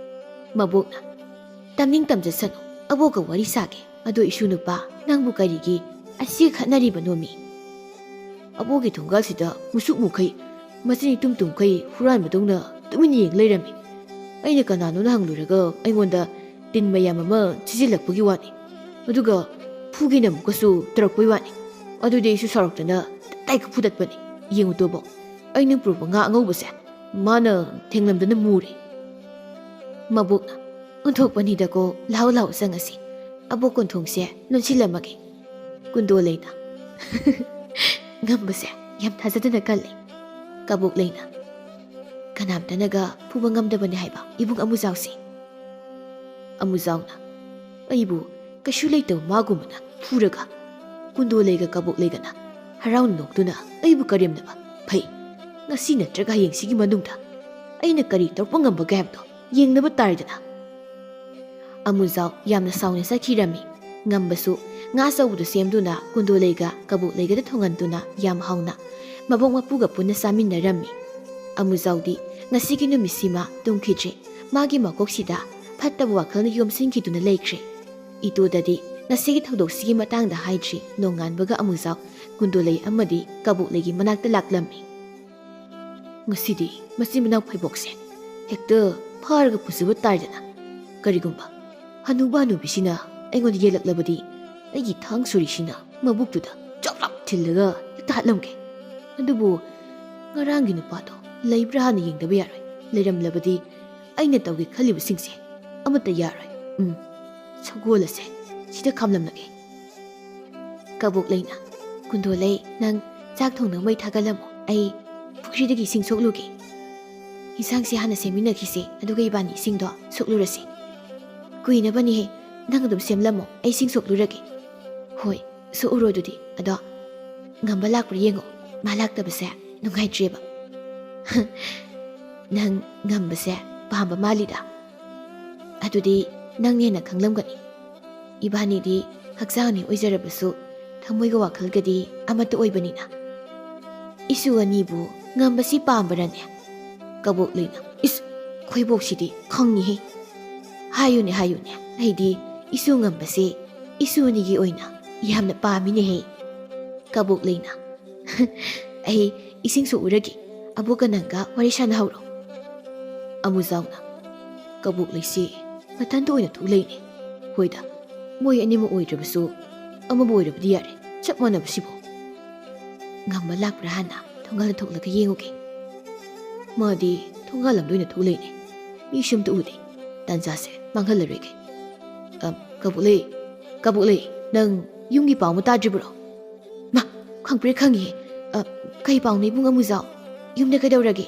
ꯃꯕꯣꯛꯅ, "ꯇꯝꯅꯤꯡ ꯇꯝꯖꯁꯅꯨ, ꯑꯕꯣꯛꯀ ꯋꯥꯔꯤ ꯁꯥꯒꯦ꯫ ꯑꯗꯣ ꯏꯁꯨ ꯅꯨꯄꯥ, ꯅꯪꯕꯨ ꯀꯔꯤꯒꯤ ꯑꯁꯤꯒ ꯈꯠꯅꯔꯤꯕꯅꯣꯃꯤ? ꯑꯕꯣꯛꯀꯤ ꯊꯣꯡꯒꯥꯜꯁꯤꯗ ꯃꯨꯁꯨꯛ ꯃꯨꯈꯩ, ꯃꯆꯤꯟ ꯏꯇꯨꯝ ꯇꯨꯝꯈꯩ ꯍꯨꯔꯥꯟꯕꯗꯧꯅ ꯇꯨꯃꯤꯟꯅ ꯌꯦꯡ ꯂꯩꯔꯝꯃꯤ꯫ ꯑꯩꯅ ꯀꯅꯥꯅꯣꯅ ꯍꯪꯂꯨꯔꯒ ꯑꯩꯉꯣꯟꯗ ꯇꯤꯟ ꯃꯌꯥꯝ ꯑꯃ ꯁꯤꯖꯤꯜꯂꯛꯄꯒꯤ ꯋꯥꯅꯤ꯫ ꯑꯗꯨꯒ ꯐꯨꯒꯦꯅ ꯑꯃꯨꯛꯀꯁꯨ ꯇꯧꯔꯛꯄꯩ ꯋꯥꯅꯤ꯫ ꯑꯗꯨꯗꯤ ꯑꯩꯁꯨ ꯁꯥꯎꯔꯛꯇꯅ ꯇꯞꯇꯥꯏ ꯐꯨꯗꯠꯄꯅꯤ꯫ ꯌꯦꯡꯉꯨ ꯇꯣꯕꯣ, ꯑꯩꯅ ꯄꯨꯔꯛꯄ ꯉꯥ ꯑꯉꯧꯕꯁꯦ ꯃꯥꯅ ꯊꯦꯡꯂꯝꯗꯅ ꯃꯨꯔꯦ꯫" ꯃꯕꯣꯛꯅ, "ꯑꯣꯟꯊꯣꯛꯄꯅꯤꯗꯀꯣ, ꯂꯥꯎ ꯂꯥꯎ ꯆꯪꯉꯁꯤ꯫ ꯑꯕꯣꯛ ꯀꯣꯟꯊꯣꯡꯁꯦ ꯂꯣꯟꯁꯤꯜꯂꯝꯃꯒꯦ꯫" ꯀꯨꯟꯗꯣ ꯂꯩꯅ, "ꯉꯝꯕꯁꯦ ꯌꯥꯝ ꯊꯥꯖꯗꯅ ꯀꯜꯂꯦ꯫" ꯀꯕꯣꯛ ꯂꯩꯅ, "ꯀꯅꯥꯝꯇꯅꯒ ꯐꯨꯕ ꯉꯝꯗꯕꯅꯤ ꯍꯥꯏꯕ ꯏꯕꯨꯡ ꯑꯃꯨꯖꯥꯎꯁꯦ꯫" ꯑꯃꯨꯖꯥꯎꯅ, "ꯑꯩꯕꯨ ꯀꯩꯁꯨ ꯂꯩꯇꯕ ꯃꯥꯒꯨꯝꯕꯅ ꯐꯨꯔꯒ?" ꯀꯨꯟꯗꯣ ꯂꯩꯒ ꯀꯕꯣꯛ ꯂꯩꯒꯅ ꯍꯔꯥꯎꯅ ꯅꯣꯛꯇꯨꯅ ꯑꯩꯕꯨ ꯀꯔꯦꯝꯅꯕ꯫ "ꯐꯩ, ꯉꯁꯤ ꯅꯠꯇ꯭ꯔꯒ ꯍꯌꯦꯡꯁꯤꯒꯤ ꯃꯅꯨꯡꯗ ꯑꯩꯅ ꯀꯔꯤ ꯇꯧꯔꯛꯄ ꯉꯝꯕꯒꯦ ꯍꯥꯏꯕꯗꯣ ꯌꯦꯡꯅꯕ ꯇꯥꯔꯦꯗꯅ꯫" ꯑꯃꯨꯖꯥꯎ ꯌꯥꯝꯅ ꯁꯥꯎꯅ ꯆꯠꯈꯤꯔꯝꯃꯤ꯫ ꯉꯝꯕꯁꯨ ꯉꯥ ꯑꯆꯧꯕꯗꯨ ꯁꯦꯝꯗꯨꯅ ꯀꯨꯟꯗꯣ ꯂꯩꯒ ꯀꯕꯣꯛ ꯂꯩꯒꯗ ꯊꯣꯡꯍꯟꯗꯨꯅ ꯌꯥꯝ ꯍꯥꯎꯅ ꯃꯕꯣꯛ ꯃꯄꯨꯒ ꯄꯨꯟꯅ ꯆꯥꯃꯤꯟꯅꯔꯝꯃꯤ꯫ ꯑꯃꯨꯖꯥꯎꯗꯤ ꯉꯁꯤꯒꯤ ꯅꯨꯃꯤꯠꯁꯤꯃ ꯇꯨꯝꯈꯤꯗ꯭ꯔꯦ꯫ ꯃꯥꯒꯤ ꯃꯀꯣꯛꯁꯤꯗ ꯐꯠꯇꯕ ꯋꯥꯈꯜꯅ ꯌꯣꯝꯁꯤꯟꯈꯤꯗꯨꯅ ꯂꯩꯈ꯭ꯔꯦ꯫ ꯏꯇꯣꯗꯗꯤ ꯉꯁꯤꯒꯤ ꯊꯧꯗꯣꯛꯁꯤꯒꯤ ꯃꯇꯥꯡꯗ ꯍꯥꯏꯗ꯭ꯔꯤ꯫ ꯅꯣꯡꯉꯥꯟꯕꯒ ꯑꯃꯨꯖꯥꯎ ꯀꯨꯟꯗꯣꯂꯩ ꯑꯃꯗꯤ ꯀꯕꯣꯛꯂꯩꯒꯤ ꯃꯅꯥꯛꯇ ꯂꯥꯛꯂꯝꯃꯤ꯫ "ꯉꯁꯤꯗꯤ ꯃꯆꯤꯟ ꯃꯅꯥꯎ ꯐꯩꯕꯣꯛꯁꯦ ꯍꯦꯛꯇ ꯐꯥꯔꯒ ꯄꯨꯖꯕ ꯇꯥꯔꯦꯗꯅ꯫ ꯀꯔꯤꯒꯨꯝꯕ ꯍꯅꯨꯕ ꯍꯅꯨꯕꯤꯁꯤꯅ ꯑꯩꯉꯣꯟꯗ ꯌꯦꯜꯂꯛꯂꯕꯗꯤ ꯑꯩꯒꯤ ꯊꯥꯡ ꯁꯣꯔꯤꯁꯤꯅ ꯃꯕꯨꯛꯇꯨꯗ ꯆꯞ ꯂꯥꯞ ꯊꯤꯜꯂꯒ ꯍꯦꯛꯇ ꯍꯥꯠꯂꯝꯒꯦ꯫ ꯑꯗꯨꯕꯨ ꯉꯔꯥꯡꯒꯤ ꯅꯨꯄꯥꯗꯣ ꯂꯩꯕ꯭ꯔꯥ ꯍꯥꯟꯅ ꯌꯦꯡꯗꯕ ꯌꯥꯔꯣꯏ꯫ ꯂꯩꯔꯝꯂꯕꯗꯤ ꯑꯩꯅ ꯇꯧꯒꯦ ꯈꯜꯂꯤꯕꯁꯤꯡꯁꯦ ꯑꯃꯠꯇ ꯌꯥꯔꯣꯏ꯫ ꯎꯝ, ꯁꯒꯣꯜ ꯑꯁꯦ ꯁꯤꯗ ꯈꯥꯝꯂꯝꯂꯒꯦ꯫" ꯀꯕꯣꯛꯂꯩꯅ, "ꯀꯨꯟꯗꯣꯂꯩ, ꯅꯪ ꯆꯥꯛ ꯊꯣꯡꯅꯕ ꯃꯩ ꯊꯥꯒꯠꯂꯝꯃꯣ, ꯑꯩ ꯄꯨꯈ꯭ꯔꯤꯗꯒꯤ ꯏꯁꯤꯡ ꯁꯣꯛꯂꯨꯒꯦ꯫ ꯏꯟꯁꯥꯡꯁꯦ ꯍꯥꯟꯅ ꯁꯦꯝꯃꯤꯟꯅꯈꯤꯁꯦ, ꯑꯗꯨꯒ ꯏꯕꯥꯅꯤ ꯏꯁꯤꯡꯗꯣ ꯁꯣꯛꯂꯨꯔꯁꯤ꯫ ꯀꯨꯏꯅꯕꯅꯤꯍꯦ, ꯅꯪ ꯑꯗꯨꯝ ꯁꯦꯝꯂꯝꯃꯣ, ꯑꯩ ꯏꯁꯤꯡ ꯁꯣꯛꯂꯨꯔꯒꯦ꯫" "ꯍꯣꯏ, ꯁꯣꯛꯎꯔꯣ ꯑꯗꯨꯗꯤ꯫ ꯑꯗꯣ ꯉꯝꯕ ꯂꯥꯛꯄ꯭ꯔꯥ ꯌꯦꯡꯉꯣ, ꯃꯥ ꯂꯥꯛꯇꯕꯁꯦ ꯅꯨꯡꯉꯥꯏꯇ꯭ꯔꯦꯕ꯫" "ꯅꯪ ꯉꯝꯕꯁꯦ ꯄꯥꯝꯕ ꯃꯥꯜꯂꯤꯗ꯫ ꯑꯗꯨꯗꯤ ꯅꯪꯅ ꯍꯦꯟꯅ ꯈꯪꯂꯝꯒꯅꯤ꯫ ꯏꯕꯥꯅꯤꯗꯤ ꯍꯛꯆꯥꯡꯅꯤ ꯑꯣꯏꯖꯔꯕꯁꯨ ꯊꯃꯣꯏꯒ ꯋꯥꯈꯜꯒꯗꯤ ꯑꯃꯠꯇ ꯑꯣꯏꯕꯅꯤꯅ꯫ ꯏꯁꯨ ꯑꯅꯤꯕꯨ ꯉꯝꯕꯁꯤ ꯄꯥꯝꯕꯔꯅꯦ? ꯀꯕꯣꯛꯂꯩꯅ, "ꯏꯁ, ꯈꯣꯏꯕꯣꯛꯁꯤꯗꯤ ꯈꯪꯉꯤꯍꯦ꯫ ꯍꯥꯏꯌꯨꯅꯦ, ꯍꯥꯏꯌꯨꯅꯦ, ꯑꯩꯗꯤ ꯏꯁꯨ ꯉꯝꯕꯁꯦ ꯏꯁꯨ ꯑꯅꯤꯒꯤ ꯑꯣꯏꯅ ꯌꯥꯝꯅ ꯄꯥꯝꯃꯤꯅꯦꯍꯦ꯫" ꯀꯕꯣꯛꯂꯩꯅ, "ꯑꯩ ꯏꯁꯤꯡ ꯁꯣꯛꯎꯔꯒꯦ, ꯑꯕꯣꯛꯀ ꯅꯪꯒ ꯋꯥꯔꯤ ꯁꯥꯟꯅꯍꯧꯔꯣ꯫" ꯑꯃꯨꯖꯥꯎꯅ, "ꯀꯕꯣꯛꯂꯩꯁꯤ ꯃꯊꯟꯇ ꯑꯣꯏꯅ ꯊꯣꯛꯂꯩꯅꯦ꯫ ꯍꯣꯏꯗ, ꯃꯣꯏ ꯑꯅꯤꯃꯛ ꯑꯣꯏꯗ꯭ꯔꯕꯁꯨ ꯑꯃꯕꯨ ꯑꯣꯏꯔꯕꯗꯤ ꯌꯥꯔꯦ, ꯆꯞ ꯃꯥꯟꯅꯕꯁꯤꯕꯨ꯫ ꯉꯝꯕ ꯂꯥꯛꯄ꯭ꯔꯥ ꯍꯥꯟꯅ ꯊꯣꯡꯒꯥꯜꯗ ꯊꯣꯛꯂꯒ ꯌꯦꯡꯉꯨꯒꯦ꯫ ꯃꯥꯗꯤ ꯊꯣꯡꯒꯥꯜ ꯂꯝꯗ ꯑꯣꯏꯅ ꯊꯣꯛꯂꯩꯅꯦ, ꯃꯤꯁꯨ ꯑꯝꯇ ꯎꯗꯦ꯫ ꯇꯥꯟꯖꯥꯁꯦ ꯃꯥꯡꯍꯜꯂꯔꯣꯏꯒꯦ꯫ ꯑ, ꯀꯕꯣꯛꯂꯩ, ꯀꯕꯣꯛꯂꯩ, ꯅꯪ ꯌꯨꯝꯒꯤ ꯄꯥꯎ ꯑꯃ ꯇꯥꯗ꯭ꯔꯤꯕ꯭ꯔꯣ?" "ꯃꯥ, ꯈꯪꯄ꯭ꯔꯦꯛ ꯈꯪꯉꯤꯍꯦ꯫ ꯑ, ꯀꯩ ꯄꯥꯎꯅꯣ ꯏꯕꯨꯡ ꯑꯃꯨꯖꯥꯎ? ꯌꯨꯝꯗ ꯀꯩꯗꯧꯔꯒꯦ?"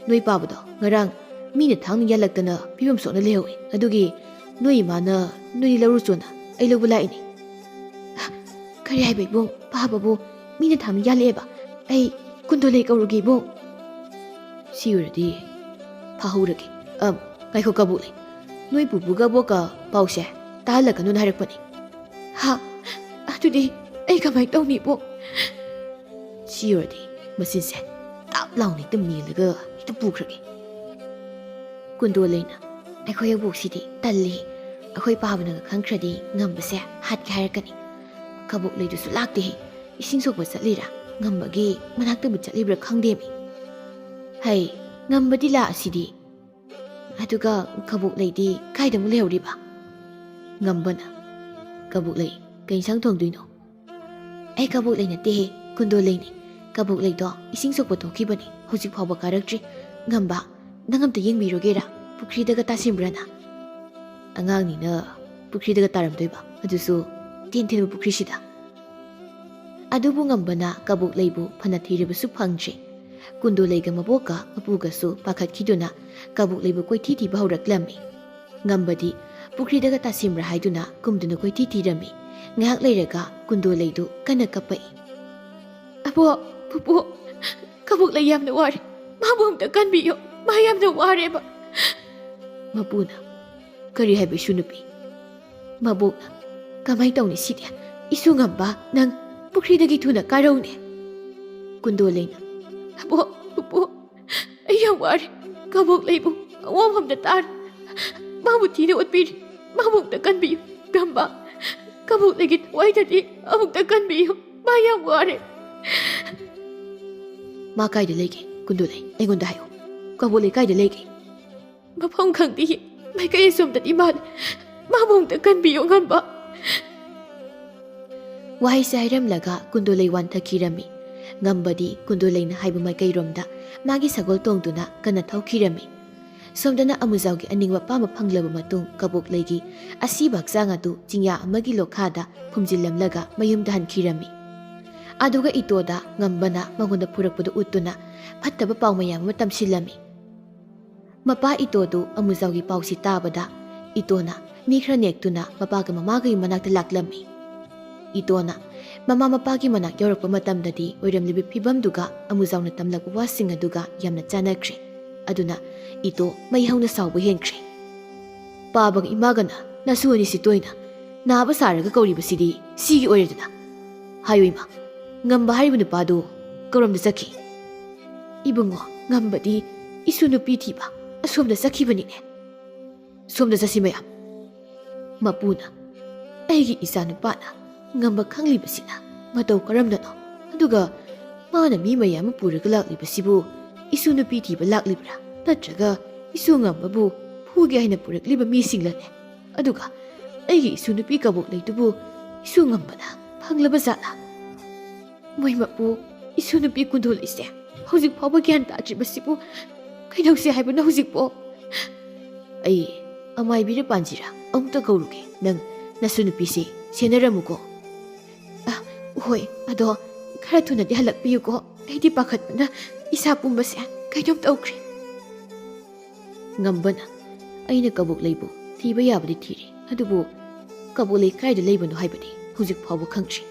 "ꯅꯣꯏ ꯄꯥꯕꯗꯣ ꯉꯔꯥꯡ ꯃꯤꯅ ꯊꯥꯡꯅ ꯌꯥꯜꯂꯛꯇꯅ ꯐꯤꯕꯝ ꯁꯣꯛꯅ ꯂꯩꯍꯧꯋꯦ꯫ ꯑꯗꯨꯒꯤ ꯅꯣꯏ ꯏꯃꯥꯅ ꯅꯣꯏ ꯂꯧꯔꯨꯆꯣꯅ ꯑꯩ ꯂꯧꯕ ꯂꯥꯛꯏꯅꯦ꯫" "ꯑ, ꯀꯔꯤ ꯍꯥꯏꯕ ꯏꯕꯨꯡ? ꯄꯥꯕꯕꯨ ꯃꯤꯅ ꯊꯥꯡꯅ ꯌꯥꯜꯂꯛꯑꯦꯕ? ꯑꯩ ꯀꯨꯟꯗꯣꯂꯩ ꯀꯧꯔꯨꯒꯦ ꯏꯕꯨꯡ꯫" "ꯁꯤ ꯑꯣꯏꯔꯗꯤ ꯐꯥꯍꯧꯔꯒꯦ꯫ ꯑ, ꯉꯥꯏꯈꯣ ꯀꯕꯣꯛꯂꯩ, ꯅꯣꯏ ꯄꯨꯄꯨꯒ ꯑꯕꯣꯛꯀ ꯄꯥꯎꯁꯦ ꯇꯥꯍꯜꯂꯛꯀꯅꯨꯅ ꯍꯥꯏꯔꯛꯄꯅꯦ꯫" "ꯍꯥ? ꯑꯗꯨꯗꯤ ꯑꯩ ꯀꯃꯥꯏꯅ ꯇꯧꯅꯤ ꯏꯕꯨꯡ?" "ꯁꯤ ꯑꯣꯏꯔꯗꯤ ꯃꯆꯤꯟꯁꯦ ꯇꯥꯞ ꯂꯥꯎꯅ ꯍꯦꯛꯇ ꯃꯦꯜꯂꯒ ꯍꯦꯛꯇ ꯄꯨꯈ꯭ꯔꯒꯦ꯫" ꯀꯨꯟꯗꯣꯂꯩꯅ, "ꯑꯩꯈꯣꯏ ꯑꯕꯣꯛꯁꯤꯗꯤ ꯇꯜꯂꯤ꯫ ꯑꯩꯈꯣꯏ ꯄꯥꯕꯅꯒ ꯈꯪꯈ꯭ꯔꯗꯤ ꯉꯝꯕꯁꯦ ꯍꯥꯠꯀꯦ ꯍꯥꯏꯔꯛꯀꯅꯤ꯫ ꯀꯕꯣꯛꯂꯩꯗꯨꯁꯨ ꯂꯥꯛꯇꯦꯍꯦ꯫ ꯏꯁꯤꯡ ꯁꯣꯛꯄ ꯆꯠꯂꯤꯔꯥ, ꯉꯝꯕꯒꯤ ꯃꯅꯥꯛꯇꯕꯨ ꯆꯠꯂꯤꯕ꯭ꯔꯥ ꯈꯪꯗꯦꯃꯤ꯫ ꯍꯩ, ꯉꯝꯕꯗꯤ ꯂꯥꯛꯑꯁꯤꯗꯤ꯫" "ꯑꯗꯨꯒ ꯀꯕꯣꯛꯂꯩꯗꯤ ꯀꯥꯏꯗ ꯑꯃꯨꯛ ꯂꯩꯍꯧꯔꯤꯕ?" ꯉꯝꯕꯅ, "ꯀꯕꯣꯛꯂꯩ, ꯀꯩ ꯏꯟꯁꯥꯡ ꯊꯣꯡꯗꯣꯏꯅꯣ?" "ꯑꯩ ꯀꯕꯣꯛꯂꯩ ꯅꯠꯇꯦꯍꯦ, ꯀꯨꯟꯗꯣꯂꯩꯅꯦ꯫ ꯀꯕꯣꯛꯂꯩꯗꯣ ꯏꯁꯤꯡ ꯁꯣꯛꯄ ꯊꯣꯛꯈꯤꯕꯅꯦ, ꯍꯧꯖꯤꯛ ꯐꯥꯎꯕ ꯀꯥꯔꯛꯇ꯭ꯔꯤ꯫ ꯉꯝꯕ, ꯅꯪ ꯑꯝꯇ ꯌꯦꯡꯕꯤꯔꯨꯒꯦꯔꯥ? ꯄꯨꯈ꯭ꯔꯤꯗꯒ ꯇꯥꯁꯤꯟꯕ꯭ꯔꯅ?" ꯑꯉꯥꯡꯅꯤꯅ ꯄꯨꯈ꯭ꯔꯤꯗꯒ ꯇꯥꯔꯝꯗꯣꯏꯕ, ꯑꯗꯨꯁꯨ ꯇꯦꯟ ꯊꯦꯟꯕ ꯄꯨꯈ꯭ꯔꯤꯁꯤꯗ꯫ ꯑꯗꯨꯕꯨ ꯉꯝꯕꯅ ꯀꯕꯣꯛꯂꯩꯕꯨ ꯐꯅ ꯊꯤꯔꯕꯁꯨ ꯐꯪꯗ꯭ꯔꯦ꯫ ꯀꯨꯟꯗꯣꯂꯩꯒ ꯃꯕꯣꯛꯀ ꯃꯄꯨꯒꯁꯨ ꯄꯥꯈꯠꯈꯤꯗꯨꯅ ꯀꯕꯣꯛꯂꯩꯕꯨ ꯀꯣꯏꯊꯤ ꯊꯤꯕ ꯍꯧꯔꯛꯂꯝꯃꯤ꯫ ꯉꯝꯕꯗꯤ ꯄꯨꯈ꯭ꯔꯤꯗꯒ ꯇꯥꯁꯤꯟꯕ꯭ꯔꯥ ꯍꯥꯏꯗꯨꯅ ꯀꯨꯝꯗꯨꯅ ꯀꯣꯏꯊꯤ ꯊꯤꯔꯝꯃꯤ꯫ ꯉꯥꯏꯍꯥꯛ ꯂꯩꯔꯒ ꯀꯨꯟꯗꯣꯂꯩꯗꯨ ꯀꯟꯅ ꯀꯞꯄꯛꯏ꯫ "ꯑꯕꯣꯛ, ꯄꯨꯄꯨ, ꯀꯕꯣꯛꯂꯩ ꯌꯥꯝꯅ ꯋꯥꯔꯦ꯫ ꯃꯥꯕꯨ ꯑꯝꯇ ꯀꯟꯕꯤꯌꯨ꯫ ꯃꯥ ꯌꯥꯝꯅ ꯋꯥꯔꯦꯕ꯫" ꯃꯄꯨꯅ, "ꯀꯔꯤ ꯍꯥꯏꯕ ꯏꯁꯨ ꯅꯨꯄꯤ?" ꯃꯕꯣꯛꯅ, "ꯀꯃꯥꯏ ꯇꯧꯅꯤ ꯁꯤꯗꯤ? ꯏꯁꯨ ꯉꯝꯕ, ꯅꯪ ꯄꯨꯈ꯭ꯔꯤꯗꯒꯤ ꯊꯨꯅ ꯀꯥꯏꯔꯧꯅꯦ꯫" ꯀꯨꯟꯗꯣꯂꯩꯅ, "ꯑꯕꯣꯛ, ꯄꯨꯄꯨ, ꯑꯩ ꯌꯥꯝ ꯋꯥꯔꯦ꯫ ꯀꯕꯣꯛꯂꯩꯕꯨ ꯑꯋꯥꯐꯝꯗ ꯇꯥꯔꯦ꯫ ꯃꯥꯕꯨ ꯊꯤꯅ ꯎꯠꯄꯤꯔꯤ꯫ ꯃꯥꯕꯨ ꯑꯃꯨꯛꯇ ꯀꯟꯕꯤꯌꯨ꯫ ꯉꯝꯕ, ꯀꯕꯣꯛꯂꯩꯒꯤ ꯊꯋꯥꯏꯗꯗꯤ ꯑꯃꯨꯛꯇ ꯀꯟꯕꯤꯌꯨ꯫ ꯃꯥ ꯌꯥꯝ ꯋꯥꯔꯦ꯫" "ꯃꯥ ꯀꯥꯏꯗ ꯂꯩꯒꯦ? ꯀꯨꯟꯗꯣꯂꯩ, ꯑꯩꯉꯣꯟꯗ ꯍꯥꯏꯌꯨ꯫ ꯀꯕꯣꯛꯂꯩ ꯀꯥꯏꯗ ꯂꯩꯒꯦ?" "ꯃꯐꯝ ꯈꯪꯗꯦ꯫ ꯃꯥꯏꯀꯩ ꯑꯁꯣꯝꯗꯗꯤ ꯃꯥꯜꯂꯦ꯫ ꯃꯥꯕꯨ ꯑꯃꯨꯛꯇ ꯀꯟꯕꯤꯌꯨ, ꯉꯝꯕ꯫" ꯋꯥꯍꯩꯁꯦ ꯍꯥꯏꯔꯝꯂꯒ ꯀꯨꯟꯗꯣꯂꯩ ꯋꯥꯟꯊꯈꯤꯔꯝꯃꯤ꯫ ꯉꯝꯕꯗꯤ ꯀꯨꯟꯗꯣꯂꯩꯅ ꯍꯥꯏꯕ ꯃꯥꯏꯀꯩꯔꯣꯝꯗ ꯃꯥꯒꯤ ꯁꯒꯣꯜ ꯇꯣꯡꯗꯨꯅ ꯀꯟꯅ ꯊꯧꯈꯤꯔꯝꯃꯤ꯫ ꯁꯣꯝꯗꯅ ꯑꯃꯨꯖꯥꯎꯒꯤ ꯑꯅꯤꯡꯕ ꯑꯄꯥꯝꯕ ꯐꯪꯂꯕ ꯃꯇꯨꯡ, ꯀꯕꯣꯛꯂꯩꯒꯤ ꯑꯁꯤꯕ ꯍꯛꯆꯥꯡ ꯑꯗꯨ ꯆꯤꯡꯌꯥ ꯑꯃꯒꯤ ꯂꯣꯈꯥꯗ ꯐꯨꯝꯖꯤꯜꯂꯝꯂꯒ ꯃꯌꯨꯝꯗ ꯍꯟꯈꯤꯔꯝꯃꯤ꯫ ꯑꯗꯨꯒ ꯏꯇꯣꯗ ꯉꯝꯕꯅ ꯃꯉꯣꯟꯗ ꯄꯨꯔꯛꯄꯗꯨ ꯎꯠꯇꯨꯅ ꯐꯠꯇꯕ ꯄꯥꯎ ꯃꯌꯥꯝ ꯑꯃ ꯇꯝꯁꯤꯜꯂꯝꯃꯤ꯫ ꯃꯄꯥ ꯏꯇꯣꯗꯨ ꯑꯃꯨꯖꯥꯎꯒꯤ ꯄꯥꯎꯁꯤ ꯇꯥꯕꯗ, ꯏꯇꯣꯅ ꯃꯤ ꯈꯔ ꯅꯦꯛꯇꯨꯅ ꯃꯄꯥꯒ ꯃꯃꯥꯒꯒꯤ ꯃꯅꯥꯛꯇ ꯂꯥꯛꯂꯝꯃꯤ꯫ ꯏꯇꯣꯅ ꯃꯃꯥ ꯃꯄꯥꯒꯤ ꯃꯅꯥꯛ ꯌꯧꯔꯛꯄ ꯃꯇꯝꯗꯗꯤ ꯑꯣꯏꯔꯝꯂꯤꯕ ꯐꯤꯕꯝꯗꯨꯒ ꯑꯃꯨꯖꯥꯎꯅ ꯇꯝꯂꯛꯄ ꯋꯥꯁꯤꯡ ꯑꯗꯨꯒ ꯌꯥꯝꯅ ꯆꯥꯟꯅꯈ꯭ꯔꯦ꯫ ꯑꯗꯨꯅ ꯏꯇꯣ ꯃꯩ ꯍꯧꯅ ꯁꯥꯎꯕ ꯍꯦꯟꯈ꯭ꯔꯦ꯫ "ꯄꯥꯕꯒ ꯏꯃꯥꯒꯅ ꯅꯁꯨ ꯑꯅꯤꯁꯤ ꯇꯣꯏꯅ ꯅꯥꯕ ꯁꯥꯔꯒ ꯀꯧꯔꯤꯕꯁꯤꯗꯤ ꯁꯤꯒꯤ ꯑꯣꯏꯔꯦꯗꯅ꯫ ꯍꯥꯏꯌꯨ ꯏꯃꯥ, ꯉꯝꯕ ꯍꯥꯏꯔꯤꯕ ꯅꯨꯄꯥꯗꯨ ꯀꯔꯣꯝꯗ ꯆꯠꯈꯤ?" "ꯏꯕꯨꯡꯉꯣ, ꯉꯝꯕꯗꯤ ꯏꯁꯨ ꯅꯨꯄꯤ ꯊꯤꯕ ꯑꯁꯣꯝꯗ ꯆꯠꯈꯤꯕꯅꯤꯅꯦ꯫" "ꯁꯣꯝꯗ ꯆꯠꯁꯤ ꯃꯌꯥꯝ꯫" ꯃꯄꯨꯅ, "ꯑꯩꯒꯤ ꯏꯆꯥ ꯅꯨꯄꯥꯅ ꯉꯝꯕ ꯈꯪꯂꯤꯕꯁꯤꯅ ꯃꯇꯧ ꯀꯔꯝꯅꯅꯣ? ꯑꯗꯨꯒ ꯃꯥꯅ ꯃꯤ ꯃꯌꯥꯝ ꯑꯃ ꯄꯨꯔꯒ ꯂꯥꯛꯂꯤꯕꯁꯤꯕꯨ ꯏꯁꯨ ꯅꯨꯄꯤ ꯊꯤꯕ ꯂꯥꯛꯂꯤꯕ꯭ꯔꯥ, ꯅꯠꯇ꯭ꯔꯒ ꯏꯁꯨ ꯉꯝꯕꯕꯨ ꯐꯨꯒꯦ ꯍꯥꯏꯅ ꯄꯨꯔꯛꯂꯤꯕ ꯃꯤꯁꯤꯡꯂꯅꯦ? ꯑꯗꯨꯒ ꯑꯩꯒꯤ ꯏꯁꯨ ꯅꯨꯄꯤ ꯀꯕꯣꯛꯂꯩꯗꯨꯕꯨ ꯏꯁꯨ ꯉꯝꯕꯅ ꯐꯪꯂꯕ ꯖꯥꯠꯂꯥ?" "ꯃꯣꯏ ꯃꯄꯨ, ꯏꯁꯨ ꯅꯨꯄꯤ ꯀꯨꯟꯗꯣꯂꯩꯁꯦ ꯍꯧꯖꯤꯛ ꯐꯥꯎꯕ ꯒ꯭ꯌꯥꯟ ꯇꯥꯗ꯭ꯔꯤꯕꯁꯤꯕꯨ ꯀꯩꯗꯧꯁꯦ ꯍꯥꯏꯕꯅꯣ ꯍꯧꯖꯤꯛꯄꯣ?" "ꯑꯩ ꯑꯃꯥꯏꯕꯤꯔ ꯄꯥꯟꯖꯤꯔ ꯑꯃꯨꯛꯇ ꯀꯧꯔꯨꯒꯦ, ꯅꯪ ꯅꯁꯨ ꯅꯨꯄꯤꯁꯦ ꯁꯦꯟꯅꯔꯝꯃꯨꯀꯣ꯫" "ꯑ, ꯍꯣꯏ, ꯑꯗꯣ ꯈꯔ ꯊꯨꯅꯗꯤ ꯍꯜꯂꯛꯄꯤꯌꯨꯀꯣ, ꯑꯩꯗꯤ ꯄꯥꯈꯠꯄꯅ ꯏꯁꯥ ꯄꯨꯝꯕꯁꯦ ꯀꯩꯅꯣꯝ ꯇꯧꯈ꯭ꯔꯦ꯫" ꯉꯝꯕꯅ, "ꯑꯩꯅ ꯀꯕꯣꯛꯂꯩꯕꯨ ꯊꯤꯕ ꯌꯥꯕꯗꯤ ꯊꯤꯔꯦ, ꯑꯗꯨꯕꯨ ꯀꯕꯣꯛꯂꯩ ꯀꯥꯏꯗ ꯂꯩꯕꯅꯣ ꯍꯥꯏꯕꯗꯤ ꯍꯧꯖꯤꯛ ꯐꯥꯎꯕ ꯈꯪꯗ꯭ꯔꯤ꯫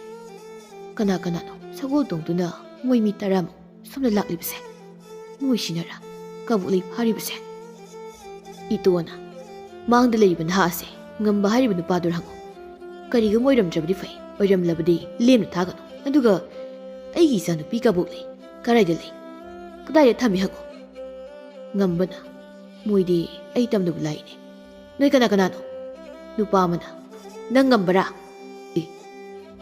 ꯀꯅꯥ ꯀꯅꯥꯅꯣ ꯁꯒꯣꯜ ꯇꯣꯡꯗꯨꯅ ꯃꯣꯏ ꯃꯤ ꯇꯔꯥꯃꯨꯛ ꯁꯣꯝꯗ ꯂꯥꯛꯂꯤꯕꯁꯦ? ꯃꯣꯏꯁꯤꯅꯔ ꯀꯕꯣꯛꯂꯩ ꯐꯥꯔꯤꯕꯁꯦ?" ꯏꯇꯣꯅ, "ꯃꯥꯡꯗ ꯂꯩꯔꯤꯕ ꯅꯍꯥ ꯑꯁꯦ ꯉꯝꯕ ꯍꯥꯏꯔꯤꯕ ꯅꯨꯄꯥꯗꯨꯔ ꯍꯪꯉꯨ꯫ ꯀꯔꯤꯒꯨꯝꯕ ꯑꯣꯏꯔꯝꯗ꯭ꯔꯕꯗꯤ ꯐꯩ, ꯑꯣꯏꯔꯝꯂꯕꯗꯤ ꯂꯦꯝꯅ ꯊꯥꯒꯅꯨ꯫ ꯑꯗꯨꯒ ꯑꯩꯒꯤ ꯏꯆꯥꯅꯨꯄꯤ ꯀꯕꯣꯛ ꯂꯩ ꯀꯗꯥꯏꯗ ꯂꯩ? ꯀꯗꯥꯏꯗ ꯊꯝꯃꯤ ꯍꯪꯉꯨ꯫ ꯉꯝꯕꯅ, ꯃꯣꯏꯗꯤ ꯑꯩ ꯇꯝꯅꯕ ꯂꯥꯛꯏꯅꯦ꯫ ꯅꯣꯏ ꯀꯅꯥ ꯀꯅꯥꯅꯣ? ꯅꯨꯄꯥ ꯑꯃꯅ, ꯅꯪ ꯉꯝꯕꯔꯥ? ꯑꯦ,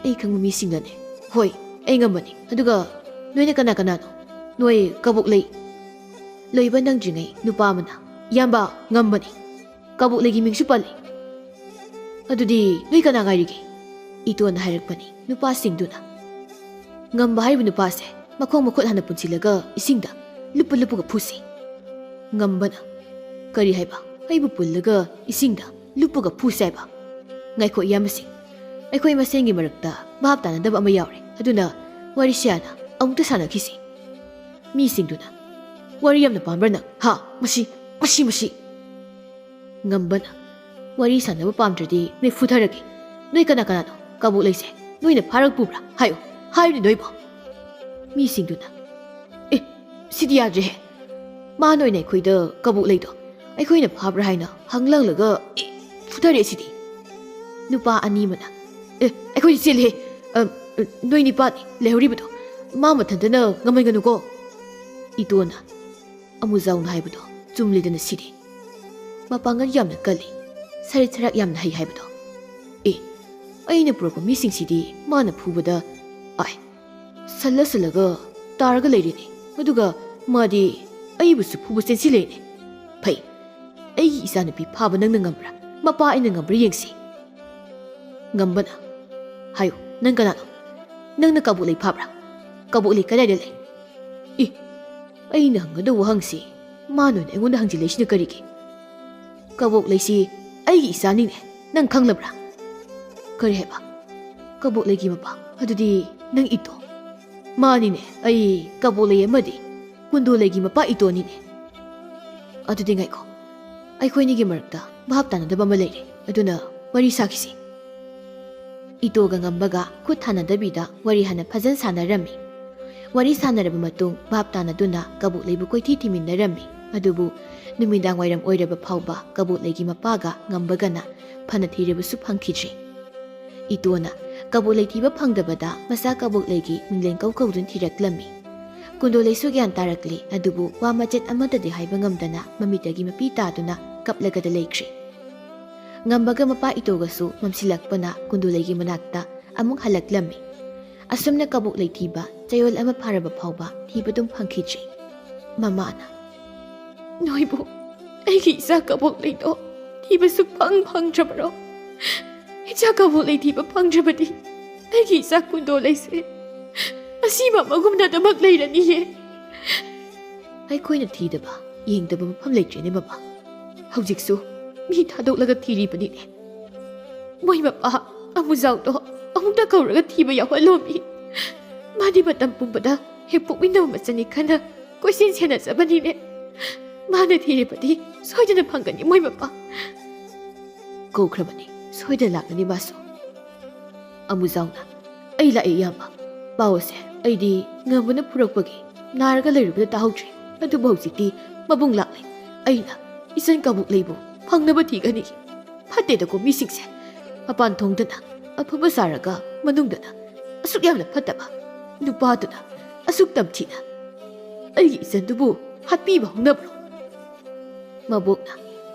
ꯑꯩ ꯈꯪꯕ ꯃꯤꯁꯤꯡꯒꯅꯦ꯫ ꯍꯣꯏ, ꯑꯩ ꯉꯝꯕꯅꯤ꯫ ꯑꯗꯨꯒ ꯅꯣꯏꯅ ꯀꯅꯥ ꯀꯅꯥꯅꯣ? ꯅꯣꯏ ꯀꯕꯣꯛ ꯂꯩ꯫ ꯂꯣꯏꯕ ꯅꯪꯗ꯭ꯔꯤꯉꯩ ꯅꯨꯄꯥ ꯑꯃꯅ, ꯏꯌꯥꯝꯕ, ꯉꯝꯕꯅꯤ꯫ ꯀꯕꯣꯛ ꯂꯩꯒꯤ ꯃꯤꯡꯁꯨ ꯄꯜꯂꯤ꯫ ꯑꯗꯨꯗꯤ ꯅꯣꯏ ꯀꯅꯥ ꯉꯥꯏꯔꯤꯒꯦ? ꯏꯇꯣꯟꯅ ꯍꯥꯏꯔꯛꯄꯅꯤ ꯅꯨꯄꯥꯁꯤꯡꯗꯨꯅ꯫ ꯉꯝꯕ ꯍꯥꯏꯔꯤꯕ ꯅꯨꯄꯥꯁꯦ ꯃꯈꯣꯡ ꯃꯈꯨꯠ ꯍꯥꯟꯅ ꯄꯨꯟꯁꯤꯜꯂꯒ ꯏꯁꯤꯡꯗ ꯂꯨꯞꯄ ꯂꯨꯞꯄꯒ ꯐꯨꯁꯤ꯫ ꯉꯝꯕꯅ, ꯀꯔꯤ ꯍꯥꯏꯕ? ꯑꯩꯕꯨ ꯄꯨꯜꯂꯒ ꯏꯁꯤꯡꯗ ꯂꯨꯞꯄꯒ ꯐꯨꯁꯦ ꯍꯥꯏꯕ? ꯉꯥꯏꯈꯣ ꯏꯌꯥꯝꯕꯁꯤꯡ, ꯑꯩꯈꯣꯏ ꯃꯁꯦꯟꯒꯤ ꯃꯔꯛꯇ ꯚꯥꯞ ꯇꯥꯅꯗꯕ ꯑꯃ ꯌꯥꯎꯔꯦ, ꯑꯗꯨꯅ ꯋꯥꯔꯤꯁꯦ ꯍꯥꯟꯅ ꯑꯃꯨꯛꯇ ꯁꯥꯟꯅꯈꯤꯁꯤ꯫ ꯃꯤꯁꯤꯡꯗꯨꯅ, ꯋꯥꯔꯤ ꯌꯥꯝꯅ ꯄꯥꯝꯕ꯭ꯔꯥ ꯅꯪ? ꯍꯥ? ꯃꯁꯤ, ꯃꯁꯤ, ꯃꯁꯤ꯫ ꯉꯝꯕꯅ, ꯋꯥꯔꯤ ꯁꯥꯟꯅꯕ ꯄꯥꯝꯗ꯭ꯔꯗꯤ ꯅꯣꯏ ꯐꯨꯊꯔꯒꯦ꯫ ꯅꯣꯏ ꯀꯅꯥ ꯀꯅꯥꯅꯣ ꯀꯕꯣꯛ ꯂꯩꯁꯦ? ꯅꯣꯏꯅ ꯐꯥꯔꯛ ꯄꯨꯕ꯭ꯔꯥ? ꯍꯥꯏꯌꯨ, ꯍꯥꯏꯌꯨꯅꯦ ꯅꯣꯏꯕꯣ꯫ ꯃꯤꯁꯤꯡꯗꯨꯅ, ꯑꯦ, ꯁꯤꯗꯤ ꯌꯥꯗ꯭ꯔꯦꯍꯦ꯫ ꯃꯥꯅ ꯑꯣꯏꯅ ꯑꯩꯈꯣꯏꯗ ꯀꯕꯣꯛ ꯂꯩꯗꯣ ꯑꯩꯈꯣꯏꯅ ꯐꯥꯕ꯭ꯔꯥ ꯍꯥꯏꯅ ꯍꯪꯂꯪꯂꯒ, ꯑꯦ, ꯐꯨꯊꯔꯦ ꯁꯤꯗꯤ꯫ ꯅꯨꯄꯥ ꯑꯅꯤ ꯑꯃꯅ, ꯑꯦ, ꯑꯩꯈꯣꯏꯗꯤ ꯆꯦꯜꯂꯦꯍꯦ꯫ ꯑ, ꯑ, ꯅꯣꯏ ꯅꯤꯄꯥꯅꯤ ꯂꯩꯍꯧꯔꯤꯕꯗꯣ꯫ ꯃꯥ ꯃꯊꯟꯇꯅ ꯉꯝꯍꯟꯒꯅꯨꯀꯣ꯫ ꯏꯇꯣꯅ ꯑꯃꯨꯖꯥꯎꯅ ꯍꯥꯏꯕꯗꯣ ꯆꯨꯝꯂꯦꯗꯅ ꯁꯤꯗꯤ꯫ ꯃꯄꯥꯡꯒꯜ ꯌꯥꯝꯅ ꯀꯜꯂꯤ, ꯁꯔꯤꯠ ꯁꯔꯥꯛ ꯌꯥꯝꯅ ꯍꯩ ꯍꯥꯏꯕꯗꯣ꯫ ꯑꯦ, ꯑꯩꯅ ꯄꯨꯔꯛꯄ ꯃꯤꯁꯤꯡꯁꯤꯗꯤ ꯃꯥꯅ ꯐꯨꯕꯗ, ꯑꯥꯏ, ꯁꯜꯂ ꯁꯜꯂꯒ ꯇꯥꯔꯒ ꯂꯩꯔꯦꯅꯦ꯫ ꯑꯗꯨꯒ ꯃꯥꯗꯤ ꯑꯩꯕꯨꯁꯨ ꯐꯨꯕ ꯆꯦꯟꯁꯤꯜꯂꯦꯅꯦ꯫ ꯐꯩ, ꯑꯩꯒꯤ ꯏꯆꯥꯅꯨꯄꯤ ꯐꯥꯕ ꯅꯪꯅ ꯉꯝꯕ꯭ꯔꯥ? ꯃꯄꯥ ꯑꯩꯅ ꯉꯝꯕ꯭ꯔꯥ ꯌꯦꯡꯁꯤ꯫ ꯉꯝꯕꯅ, ꯍꯥꯏꯌꯨ, ꯅꯪ ꯀꯅꯥꯅꯣ? ꯅꯪꯅ ꯀꯕꯣꯛ ꯂꯩ ꯐꯥꯕ꯭ꯔꯥ? ꯀꯕꯣꯛ ꯂꯩ ꯀꯗꯥꯏꯗ ꯂꯩ? ꯑꯦ, ꯑꯩꯅ ꯍꯪꯒꯗꯧꯕ ꯋꯥꯍꯪꯁꯤ ꯃꯥꯅ ꯑꯣꯏꯅ ꯑꯩꯉꯣꯟꯗ ꯍꯪꯖꯤꯜꯂꯛꯏꯁꯤꯅ ꯀꯔꯤꯒꯤ? ꯀꯕꯣꯛ ꯂꯩꯁꯤ ꯑꯩꯒꯤ ꯏꯆꯥꯅꯤꯅꯦ, ꯅꯪ ꯈꯪꯂꯕ꯭ꯔꯥ? ꯀꯔꯤ ꯍꯥꯏꯕ? ꯀꯕꯣꯛ ꯂꯩꯒꯤ ꯃꯄꯥ? ꯑꯗꯨꯗꯤ ꯅꯪ ꯏꯇꯣ? ꯃꯥꯅꯤꯅꯦ, ꯑꯩ ꯀꯕꯣꯛ ꯂꯩ ꯑꯃꯗꯤ ꯀꯨꯟꯗꯣ ꯂꯩꯒꯤ ꯃꯄꯥ ꯏꯇꯣꯅꯤꯅꯦ꯫ ꯑꯗꯨꯗꯤ ꯉꯥꯏꯈꯣ, ꯑꯩꯈꯣꯏꯅꯤꯒꯤ ꯃꯔꯛꯇ ꯚꯥꯞ ꯇꯥꯅꯗꯕ ꯑꯃ ꯂꯩꯔꯦ, ꯑꯗꯨꯅ ꯋꯥꯔꯤ ꯁꯥꯈꯤꯁꯤ꯫ ꯏꯇꯣꯒ ꯉꯝꯕꯒ ꯈꯨꯠ ꯊꯥꯅꯗꯕꯤꯗ ꯋꯥꯔꯤ ꯍꯥꯟꯅ ꯐꯖꯅ ꯁꯥꯟꯅꯔꯝꯃꯤ꯫ ꯋꯥꯔꯤ ꯁꯥꯟꯅꯔꯕ ꯃꯇꯨꯡ ꯚꯥꯞ ꯇꯥꯅꯗꯨꯅ ꯀꯕꯣꯛ ꯂꯩꯕꯨ ꯀꯣꯏꯊꯤ ꯊꯤꯃꯤꯟꯅꯔꯝꯃꯤ꯫ ꯑꯗꯨꯕꯨ ꯅꯨꯃꯤꯗꯥꯡ ꯋꯥꯏꯔꯝ ꯑꯣꯏꯔꯕ ꯐꯥꯎꯕ ꯀꯕꯣꯛ ꯂꯩꯒꯤ ꯃꯄꯥꯒ ꯉꯝꯕꯒꯅ ꯐꯅ ꯊꯤꯔꯕꯁꯨ ꯐꯪꯈꯤꯗ꯭ꯔꯦ꯫ ꯏꯇꯣꯅ ꯀꯕꯣꯛꯂꯩ ꯊꯤꯕ ꯐꯪꯗꯕꯗ ꯃꯆꯥ ꯀꯕꯣꯛꯂꯩꯒꯤ ꯃꯤꯡꯂꯦꯟ ꯀꯧ ꯀꯧꯗꯨꯅ ꯊꯤꯔꯛꯂꯝꯃꯤ꯫ ꯀꯨꯟꯗꯣꯂꯩꯁꯨ ꯒ꯭ꯌꯥꯟ ꯇꯥꯔꯛꯂꯦ, ꯑꯗꯨꯕꯨ ꯋꯥ ꯃꯆꯦꯠ ꯑꯃꯠꯇꯗꯤ ꯍꯥꯏꯕ ꯉꯝꯗꯅ ꯃꯃꯤꯠꯇꯒꯤ ꯃꯄꯤ ꯇꯥꯗꯨꯅ ꯀꯞꯂꯒꯗ ꯂꯩꯈ꯭ꯔꯦ꯫ ꯉꯝꯕꯒ ꯃꯄꯥ ꯏꯇꯣꯒꯁꯨ ꯃꯝꯁꯤꯜꯂꯛꯄꯅ ꯀꯨꯟꯗꯣꯂꯩꯒꯤ ꯃꯅꯥꯛꯇ ꯑꯃꯨꯛ ꯍꯜꯂꯛꯂꯝꯃꯤ꯫ ꯑꯁꯨꯝꯅ ꯀꯕꯣꯛꯂꯩ ꯊꯤꯕ ꯆꯌꯣꯜ ꯑꯃ ꯐꯥꯔꯕ ꯐꯥꯎꯕ ꯊꯤꯕ ꯑꯗꯨꯝ ꯐꯪꯈꯤꯗ꯭ꯔꯤ꯫ ꯃꯃꯥꯅ, "ꯅꯣꯏꯕꯨ ꯑꯩꯒꯤ ꯏꯆꯥ ꯀꯕꯣꯛꯂꯩꯗꯣ ꯊꯤꯕ ꯁꯨꯛꯐꯪ ꯐꯪꯗ꯭ꯔꯕꯔꯣ? ꯏꯆꯥ ꯀꯕꯣꯛꯂꯩ ꯊꯤꯕ ꯐꯪꯗ꯭ꯔꯕꯗꯤ ꯑꯩꯒꯤ ꯏꯆꯥ ꯀꯨꯟꯗꯣꯂꯩꯁꯦ ꯑꯁꯤꯕ ꯑꯃꯒꯨꯝꯅꯗꯃꯛ ꯂꯩꯔꯅꯤꯌꯦ꯫" ꯑꯩꯈꯣꯏꯅ ꯊꯤꯗꯕ, ꯌꯦꯡꯗꯕ ꯃꯐꯝ ꯂꯩꯇ꯭ꯔꯦꯅꯦ, ꯃꯃꯥ꯫ ꯍꯧꯖꯤꯛꯁꯨ ꯃꯤ ꯊꯥꯗꯣꯛꯂꯒ ꯊꯤꯔꯤꯕꯅꯤꯅꯦ꯫ ꯃꯣꯏ ꯃꯄꯥ ꯑꯃꯨꯖꯥꯎꯗꯣ ꯑꯃꯨꯛꯇ ꯀꯧꯔꯒ ꯊꯤꯕ ꯌꯥꯎꯍꯜꯂꯣꯃꯤ꯫ ꯃꯥꯗꯤ ꯃꯇꯝ ꯄꯨꯝꯕꯗ ꯍꯦꯛ ꯄꯣꯛꯃꯤꯟꯅꯕ ꯃꯆꯟꯅꯤ ꯈꯟꯅ ꯀꯣꯏꯁꯦꯟ ꯁꯦꯟꯅꯖꯕꯅꯤꯅꯦ꯫ ꯃꯥꯅ ꯊꯤꯔꯤꯕꯗꯤ ꯁꯣꯏꯗꯅ ꯐꯪꯒꯅꯤ, ꯃꯣꯏ ꯃꯄꯥ꯫ ꯀꯧꯈ꯭ꯔꯕꯅꯤ, ꯁꯣꯏꯗꯅ ꯂꯥꯛꯂꯅꯤ ꯃꯥꯁꯨ꯫ ꯑꯃꯨꯖꯥꯎꯅ, "ꯑꯩ ꯂꯥꯛꯑꯦ, ꯏꯌꯥꯝꯕ꯫ ꯄꯥꯎꯁꯦ ꯑꯩꯗꯤ ꯉꯝꯕꯅ ꯄꯨꯔꯛꯄꯒꯤ ꯅꯥꯔꯒ ꯂꯩꯔꯨꯕꯗ ꯇꯥꯍꯧꯗ꯭ꯔꯦ꯫ ꯑꯗꯨꯕꯨ ꯍꯧꯖꯤꯛꯇꯤ ꯃꯕꯨꯡ ꯂꯥꯛꯂꯦ꯫ ꯑꯩꯅ ꯏꯆꯟ ꯀꯕꯣꯛꯂꯩꯕꯨ ꯐꯪꯅꯕ ꯊꯤꯒꯅꯤ꯫ ꯐꯠꯇꯦꯗꯀꯣ ꯃꯤꯁꯤꯡꯁꯦ꯫ ꯃꯄꯥꯟ ꯊꯣꯡꯗꯅ ꯑꯐꯕ ꯁꯥꯔꯒ ꯃꯅꯨꯡꯗꯅ ꯑꯁꯨꯛ ꯌꯥꯝꯅ ꯐꯠꯇꯕ꯫ ꯅꯨꯄꯥꯗꯨꯅ ꯑꯁꯨꯛ ꯇꯝꯊꯤꯅ ꯑꯩꯒꯤ ꯏꯆꯟꯗꯨꯕꯨ ꯍꯥꯠꯄꯤꯕ ꯍꯧꯅꯕ꯭ꯔꯣ?" ꯃꯕꯣꯛꯅ,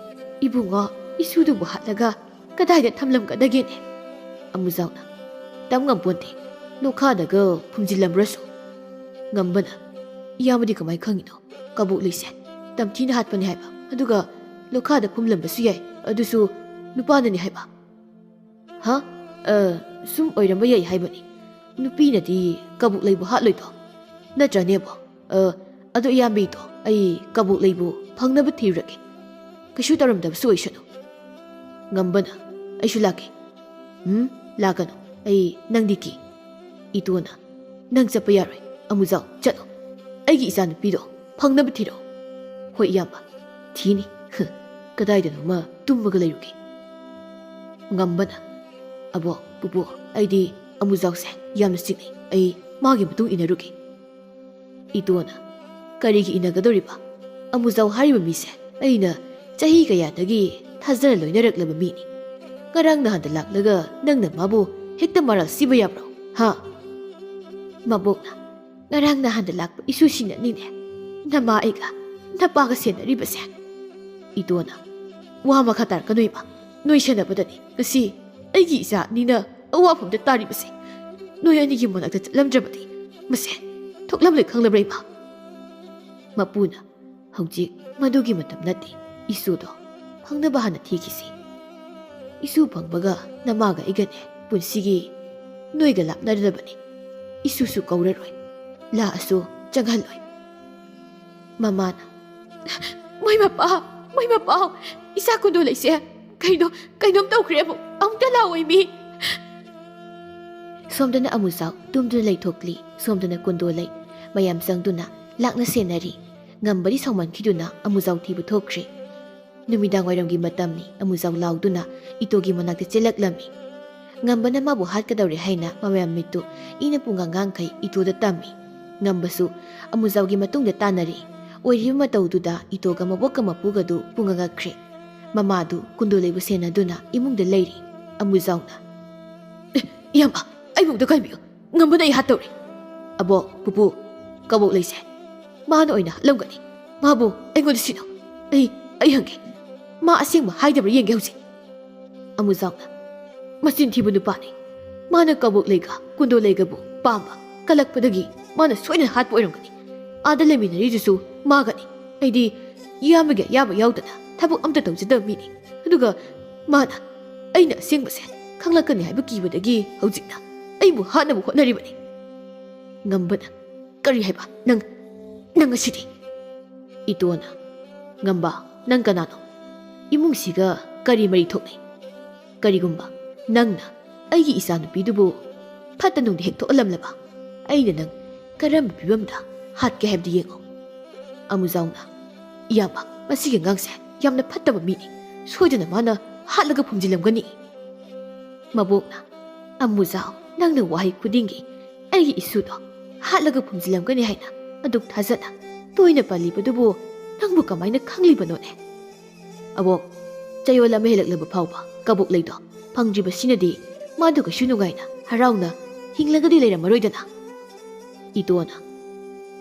"ꯏꯕꯨꯡꯉꯣ, ꯏꯁꯨꯗꯨꯕꯨ ꯍꯥꯠꯂꯒ ꯀꯗꯥꯏꯗ ꯊꯝꯂꯝꯒꯗꯒꯦꯅꯦ?" ꯑꯃꯨꯖꯥꯎꯅ, "ꯇꯝ ꯉꯝꯄꯣꯟꯇꯦ, ꯂꯣꯈꯥꯗꯒ ꯐꯨꯝꯖꯤꯜꯂꯝꯕ꯭ꯔꯁꯨ꯫" ꯉꯝꯕꯅ, "ꯏꯌꯥꯝꯕꯗꯤ ꯀꯃꯥꯏ ꯈꯪꯉꯤꯅꯣ? ꯀꯕꯣꯛꯂꯩꯁꯦ ꯇꯝꯊꯤꯅ ꯍꯥꯠꯄꯅꯤ ꯍꯥꯏꯕ, ꯑꯗꯨꯒ ꯂꯣꯈꯥꯗ ꯐꯨꯝꯂꯝꯕꯁꯨ ꯌꯥꯏ, ꯑꯗꯨꯁꯨ ꯅꯨꯄꯥꯅꯅꯤ ꯍꯥꯏꯕ꯫" "ꯍꯥ? ꯑ, ꯁꯨꯝ ꯑꯣꯏꯔꯝꯕ ꯌꯥꯏ ꯍꯥꯏꯕꯅꯤ꯫ ꯅꯨꯄꯤꯅꯗꯤ ꯀꯕꯣꯛꯂꯩꯕꯨ ꯍꯥꯠꯂꯣꯏꯗꯣ, ꯅꯠꯇ꯭ꯔꯅꯦꯕꯣ? ꯑ, ꯑꯗꯨ ꯏꯌꯥꯝꯕꯤꯗꯣ, ꯑꯩ ꯀꯕꯣꯛꯂꯩꯕꯨ ꯐꯪꯅꯕ ꯊꯤꯔꯨꯔꯒꯦ꯫ ꯀꯩꯁꯨ ꯇꯧꯔꯝꯗꯕꯁꯨ ꯑꯣꯏꯁꯅꯨ꯫" ꯉꯝꯕꯅ, "ꯑꯩꯁꯨ ꯂꯥꯛꯀꯦ꯫" "ꯎꯝ, ꯂꯥꯛꯀꯅꯨ꯫ ꯑꯩ ꯅꯪꯗꯤ ꯀꯤ꯫" ꯏꯇꯣꯅ, "ꯅꯪ ꯆꯠꯄ ꯌꯥꯔꯣꯏ꯫ ꯑꯃꯨꯖꯥꯎ, ꯆꯠꯂꯣ꯫ ꯑꯩꯒꯤ ꯏꯆꯥꯅꯨꯄꯤꯗꯣ ꯐꯪꯅꯕ ꯊꯤꯔꯣ꯫" "ꯍꯣꯏ, ꯏꯌꯥꯝꯕ, ꯊꯤꯅꯤ꯫" "ꯀꯗꯥꯏꯗꯅꯣꯃ ꯇꯨꯝꯃꯒ ꯂꯩꯔꯨꯒꯦ꯫" ꯉꯝꯕꯅ, "ꯑꯕꯣ, ꯄꯨꯄꯨ, ꯑꯩꯗꯤ ꯑꯃꯨꯖꯥꯎꯁꯦ ꯌꯥꯝꯅ ꯆꯤꯡꯅꯩ꯫ ꯑꯩ ꯃꯥꯒꯤ ꯃꯇꯨꯡ ꯏꯟꯅꯔꯨꯒꯦ꯫" ꯏꯇꯣꯅ, "ꯀꯔꯤꯒꯤ ꯏꯟꯅꯒꯗꯧꯔꯤꯕ? ꯑꯃꯨꯖꯥꯎ ꯍꯥꯏꯔꯤꯕ ꯃꯤꯁꯦ ꯑꯩꯅ ꯆꯍꯤ ꯀꯌꯥꯗꯒꯤ ꯊꯥꯖꯅ ꯂꯣꯏꯅꯔꯛꯂꯕ ꯃꯤꯅꯤ꯫ ꯉꯔꯥꯡ ꯅꯍꯥꯟꯗ ꯂꯥꯛꯂꯒ ꯅꯪꯅ ꯃꯥꯕꯨ ꯍꯦꯛꯇ ꯃꯔꯥꯜ ꯁꯤꯕ ꯌꯥꯕ꯭ꯔꯣ? ꯍꯥ? ꯃꯕꯣꯛꯅ, ꯉꯔꯥꯡ ꯅꯍꯥꯟꯗ ꯂꯥꯛꯄ ꯏꯁꯨꯁꯤꯡꯅꯅꯤꯅꯦ ꯅꯃꯥ ꯑꯩꯒ ꯅꯄꯥꯒ ꯁꯦꯟꯅꯔꯤꯕꯁꯦ꯫ ꯏꯇꯣꯅ, ꯋꯥ ꯃꯈꯥ ꯇꯥꯔꯛꯀꯅꯨ ꯏꯃꯥ, ꯅꯣꯏ ꯁꯦꯟꯅꯕꯗꯅꯤ ꯉꯁꯤ ꯑꯩꯒꯤ ꯏꯆꯥ ꯑꯅꯤꯅ ꯑꯋꯥꯐꯝꯗ ꯇꯥꯔꯤꯕꯁꯦ꯫ ꯅꯣꯏ ꯑꯅꯤꯒꯤ ꯃꯅꯥꯛꯇ ꯆꯠꯂꯝꯗ꯭ꯔꯕꯗꯤ ꯃꯁꯦ ꯊꯣꯛꯂꯝꯂꯣꯏ ꯈꯪꯂꯕ꯭ꯔꯥ ꯏꯃꯥ? ꯃꯄꯨꯅ, ꯍꯧꯖꯤꯛ ꯃꯗꯨꯒꯤ ꯃꯇꯝ ꯅꯠꯇꯦ, ꯏꯁꯨꯗꯣ ꯐꯪꯅꯕ ꯍꯥꯟꯅ ꯊꯤꯈꯤꯁꯤ꯫ ꯏꯁꯨ ꯐꯪꯕꯒ ꯅꯃꯥꯒ ꯑꯩꯒꯅꯦ ꯄꯨꯟꯁꯤꯒꯤ ꯅꯣꯏꯒ ꯂꯥꯞꯅꯔꯗꯕꯅꯤ꯫ ꯏꯁꯨꯁꯨ ꯀꯧꯔꯔꯣꯏ, ꯂꯥꯛꯑꯁꯨ ꯆꯪꯍꯜꯂꯣꯏ꯫ ꯃꯃꯥꯅ, ꯃꯣꯏ ꯃꯄꯥ, ꯃꯣꯏ ꯃꯄꯥ, ꯏꯆꯥ ꯀꯨꯟꯗꯣ ꯂꯩꯁꯦ ꯀꯩꯅꯣ, ꯀꯩꯅꯣꯝ ꯇꯧꯈ꯭ꯔꯦ, ꯑꯃꯨꯛ ꯑꯃꯨꯛꯇ ꯂꯥꯛꯑꯣꯏ ꯃꯤ꯫ ꯁꯣꯝꯗꯅ ꯑꯃꯨꯖꯥꯎ ꯇꯨꯝꯗꯨꯅ ꯂꯩꯊꯣꯛꯂꯤ, ꯁꯣꯝꯗꯅ ꯀꯨꯟꯗꯣ ꯂꯩ꯫ ꯃꯌꯥꯝ ꯆꯪꯗꯨꯅ ꯂꯥꯛꯅ ꯁꯦꯟꯅꯔꯤ꯫ ꯉꯝꯕꯗꯤ ꯁꯥꯎꯃꯟꯈꯤꯗꯨꯅ ꯑꯃꯨꯖꯥꯎ ꯊꯤꯕ ꯊꯣꯛꯈ꯭ꯔꯦ꯫ ꯅꯨꯃꯤꯗꯥꯡ ꯋꯥꯏꯔꯝꯒꯤ ꯃꯇꯝꯅꯤ꯫ ꯑꯃꯨꯖꯥꯎ ꯂꯥꯎꯗꯨꯅ ꯏꯇꯣꯒꯤ ꯃꯅꯥꯛꯇ ꯆꯦꯜꯂꯛꯂꯝꯃꯤ꯫ ꯉꯝꯕꯅ ꯃꯥꯕꯨ ꯍꯥꯠꯀꯗꯧꯔꯦ ꯍꯥꯏꯅ ꯃꯃꯤꯠ ꯃꯃꯤꯠꯇꯨ ꯏꯅ ꯄꯨꯡꯉꯥꯡ ꯉꯥꯡꯈꯩ ꯏꯇꯣꯗ ꯇꯝꯃꯤ꯫ ꯉꯝꯕꯁꯨ ꯑꯃꯨꯖꯥꯎꯒꯤ ꯃꯇꯨꯡꯗ ꯇꯥꯟꯅꯔꯤ꯫ ꯑꯣꯏꯔꯤꯕ ꯃꯇꯧꯗꯨꯗ ꯏꯇꯣꯒ ꯃꯕꯣꯛꯀ ꯃꯄꯨꯒꯗꯨ ꯄꯨꯡꯉ ꯉꯛꯈ꯭ꯔꯦ꯫ ꯃꯃꯥꯗꯨ ꯀꯨꯟꯗꯣ ꯂꯩꯕꯨ ꯁꯦꯟꯅꯗꯨꯅ ꯏꯃꯨꯡꯗ ꯂꯩꯔꯤ꯫ ꯑꯃꯨꯖꯥꯎꯅ, "ꯑꯦ, ꯏꯌꯥꯝꯕ, ꯑꯩꯕꯨ ꯑꯝꯇ ꯀꯥꯏꯕꯤꯌꯨ꯫ ꯉꯝꯕꯅ ꯑꯩ ꯍꯥꯠꯇꯧꯔꯦ꯫" "ꯑꯕꯣꯛ, ꯄꯨꯄꯨ, ꯀꯕꯣꯛ ꯂꯩꯁꯦ ꯃꯥꯅ ꯑꯣꯏꯅ ꯍꯥꯠꯂꯝꯒꯅꯤ꯫ ꯃꯥꯕꯨ ꯑꯩꯉꯣꯟꯗ ꯁꯤꯟꯅꯧ꯫ ꯑꯩ, ꯑꯩ ꯍꯪꯒꯦ꯫ ꯃꯥ ꯑꯁꯦꯡꯕ ꯍꯥꯏꯗꯕ꯭ꯔꯥ ꯌꯦꯡꯒꯦ ꯍꯧꯖꯤꯛ꯫" ꯑꯃꯨꯖꯥꯎꯅ, "ꯃꯆꯤꯟ ꯊꯤꯕ ꯅꯨꯄꯥꯅꯤ꯫ ꯃꯥꯅ ꯀꯕꯣꯛ ꯂꯩꯒ ꯀꯨꯟꯗꯣ ꯂꯩꯒꯕꯨ ꯄꯥꯝꯕ ꯀꯜꯂꯛꯄꯗꯒꯤ ꯃꯥꯅ ꯁꯣꯏꯗꯅ ꯍꯥꯠꯄ ꯑꯣꯏꯔꯝꯒꯅꯤ꯫ ꯑꯥꯗ ꯂꯩꯃꯤꯟꯅꯔꯤꯗꯨꯁꯨ ꯃꯥꯒꯅꯤ꯫ ꯑꯩꯗꯤ ꯏꯌꯥꯝꯕꯒꯤ ꯑꯌꯥꯕ ꯌꯥꯎꯗꯅ ꯊꯕꯛ ꯑꯝꯇ ꯇꯧꯖꯗꯕ ꯃꯤꯅꯤ꯫ ꯑꯗꯨꯒ ꯃꯥꯅ ꯑꯩꯅ ꯑꯁꯦꯡꯕꯁꯦ ꯈꯪꯂꯛꯀꯅꯤ ꯍꯥꯏꯕ ꯀꯤꯕꯗꯒꯤ ꯍꯧꯖꯤꯛꯅ ꯑꯩꯕꯨ ꯍꯥꯠꯅꯕ ꯍꯣꯠꯅꯔꯤꯕꯅꯤ꯫ ꯉꯝꯕꯅ, ꯀꯔꯤ ꯍꯥꯏꯕ? ꯅꯪ, ꯅꯪ ꯑꯁꯤꯗꯤ?" ꯏꯇꯣꯅ, "ꯉꯝꯕ, ꯅꯪ ꯀꯅꯥꯅꯣ? ꯏꯃꯨꯡꯁꯤꯒ ꯀꯔꯤ ꯃꯔꯤ ꯊꯣꯛꯅꯩ? ꯀꯔꯤꯒꯨꯝꯕ ꯅꯪꯅ ꯑꯩꯒꯤ ꯏꯆꯥꯅꯨꯄꯤꯗꯨꯕꯨ ꯐꯠꯇ ꯅꯨꯡꯗ ꯍꯦꯛ ꯊꯣꯛꯍꯜꯂꯝꯂꯕ, ꯑꯩꯅ ꯅꯪ ꯀꯔꯝꯕ ꯐꯤꯕꯝꯗ ꯍꯥꯠꯀꯦ ꯍꯥꯏꯕꯗꯨ ꯌꯦꯡꯉꯨ꯫" ꯑꯃꯨꯖꯥꯎꯅ, "ꯏꯌꯥꯝꯕ, ꯃꯁꯤꯒꯤ ꯑꯉꯥꯡꯁꯦ ꯌꯥꯝꯅ ꯐꯠꯇꯕ ꯃꯤꯅꯤ꯫ ꯁꯣꯏꯗꯅ ꯃꯥꯅ ꯍꯥꯠꯂꯒ ꯐꯨꯝꯖꯤꯜꯂꯝꯒꯅꯤ꯫" ꯃꯕꯣꯛꯅ, "ꯑꯃꯨꯖꯥꯎ, ꯅꯪꯅ ꯋꯥꯍꯩ ꯈꯨꯗꯤꯡꯒꯤ ꯑꯩꯒꯤ ꯏꯁꯨꯗꯣ ꯍꯥꯠꯂꯒ ꯐꯨꯝꯖꯤꯜꯂꯝꯒꯅꯤ ꯍꯥꯏꯅ ꯑꯗꯨꯛ ꯊꯥꯖꯅ ꯇꯣꯏꯅ ꯄꯜꯂꯤꯕꯗꯨꯕꯨ ꯅꯪꯕꯨ ꯀꯃꯥꯏꯅ ꯈꯪꯂꯤꯕꯅꯣꯅꯦ?" "ꯑꯕꯣꯛ, ꯆꯌꯣꯜ ꯑꯃ ꯍꯦꯜꯂꯛꯂꯕ ꯐꯥꯎꯕ ꯀꯕꯣꯛ ꯂꯩꯗꯣ ꯐꯪꯗ꯭ꯔꯤꯕꯁꯤꯅꯗꯤ ꯃꯥꯗꯨ ꯀꯩꯁꯨ ꯅꯨꯡꯉꯥꯏꯅ ꯍꯔꯥꯎꯅ ꯍꯤꯡꯂꯒꯗꯤ ꯂꯩꯔꯝꯃꯔꯣꯏꯗꯅ꯫ ꯏꯇꯣꯅ,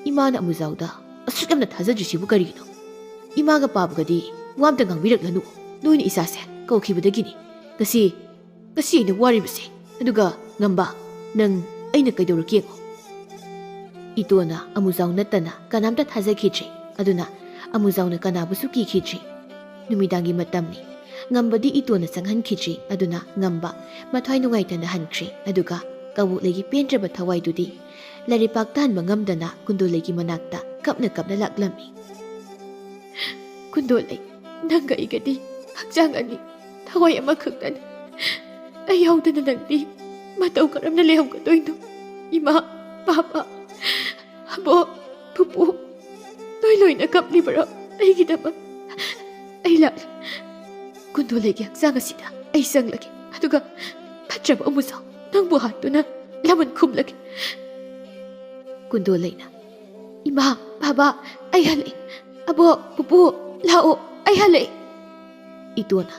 "ꯏꯃꯥꯅ ꯑꯃꯨꯖꯥꯎꯗ ꯑꯁꯨꯛ ꯌꯥꯝꯅ ꯊꯥꯖꯗ꯭ꯔꯤꯁꯤꯕꯨ ꯀꯔꯤꯒꯤꯅꯣ? ꯏꯃꯥꯒ ꯄꯥꯕꯒꯗꯤ ꯋꯥ ꯑꯝꯇ ꯉꯥꯡꯕꯤꯔꯛꯂꯅꯨ꯫ ꯅꯣꯏꯅ ꯏꯆꯥꯁꯦ ꯀꯧꯈꯤꯕꯗꯒꯤꯅꯤ ꯉꯁꯤ, ꯉꯁꯤ ꯑꯩꯅ ꯋꯥꯔꯤꯕꯁꯦ꯫ ꯑꯗꯨꯒ ꯉꯝꯕ, ꯅꯪ ꯑꯩꯅ ꯀꯩꯗꯧꯔꯛꯀꯦ ꯌꯦꯡꯉꯣ꯫" ꯏꯇꯣꯅ ꯑꯃꯨꯖꯥꯎ ꯅꯠꯇꯅ ꯀꯅꯥꯝꯇ ꯊꯥꯖꯈꯤꯗ꯭ꯔꯤ꯫ ꯑꯗꯨꯅ ꯑꯃꯨꯖꯥꯎꯅ ꯀꯅꯥꯕꯨꯁꯨ ꯀꯤꯈꯤꯗ꯭ꯔꯤ꯫ ꯅꯨꯃꯤꯗꯥꯡꯒꯤ ꯃꯇꯝꯅꯤ꯫ ꯉꯝꯕꯗꯤ ꯏꯇꯣꯅ ꯆꯪꯍꯟꯈꯤꯗ꯭ꯔꯤ꯫ ꯑꯗꯨꯅ ꯉꯝꯕ ꯃꯊ꯭ꯋꯥꯏ ꯅꯨꯡꯉꯥꯏꯇꯅ ꯍꯟꯈ꯭ꯔꯦ꯫ ꯑꯗꯨꯒ ꯀꯕꯣꯛꯂꯩꯒꯤ ꯄꯦꯟꯗ꯭ꯔꯕ ꯊꯋꯥꯏꯗꯨꯗꯤ ꯂꯥꯏꯔꯩꯄꯥꯛ ꯇꯥꯍꯟꯕ ꯉꯝꯗꯅ ꯀꯨꯟꯗꯣꯂꯩꯒꯤ ꯃꯅꯥꯛꯇ ꯀꯞꯅ ꯀꯞꯅ ꯂꯥꯛꯂꯝꯃꯤ꯫ "ꯀꯨꯟꯗꯣꯂꯩ, ꯅꯪꯒ ꯑꯩꯒꯗꯤ ꯍꯛꯆꯥꯡ ꯑꯅꯤ, ꯊꯋꯥꯏ ꯑꯃꯈꯛꯇꯅꯤ꯫ ꯑꯩ ꯌꯥꯎꯗꯅ ꯅꯪꯗꯤ ꯃꯇꯧ ꯀꯔꯝꯅ ꯂꯩꯍꯧꯒꯗꯣꯏꯅꯣ? ꯏꯃꯥ, ꯄꯥꯄꯥ, ꯑꯕꯣꯛ, ꯄꯨꯄꯨ, ꯅꯣꯏ ꯂꯣꯏꯅ ꯀꯞꯂꯤꯕꯔꯣ ꯑꯩꯒꯤꯗꯃꯛ? ꯑꯩ ꯂꯥꯛꯂꯦ꯫ ꯀꯨꯟꯗꯣꯂꯩꯒꯤ ꯍꯛꯆꯥꯡ ꯑꯁꯤꯗ ꯑꯩ ꯆꯪꯂꯒꯦ꯫ ꯑꯗꯨꯒ ꯐꯠꯇ꯭ꯔꯕ ꯑꯃꯨꯖꯥꯎ ꯅꯪꯕꯨ ꯍꯥꯠꯇꯨꯅ ꯂꯃꯟ ꯈꯨꯝꯂꯒꯦ꯫" ꯀꯨꯟꯗꯣꯂꯩꯅ, "ꯏꯃꯥ, ꯕꯥꯕꯥ, ꯑꯩ ꯍꯜꯂꯛꯏ꯫ ꯑꯕꯣꯛ, ꯄꯨꯄꯨ, ꯂꯥꯛꯑꯣ, ꯑꯩ ꯍꯜꯂꯛꯏ꯫" ꯏꯇꯣꯅ,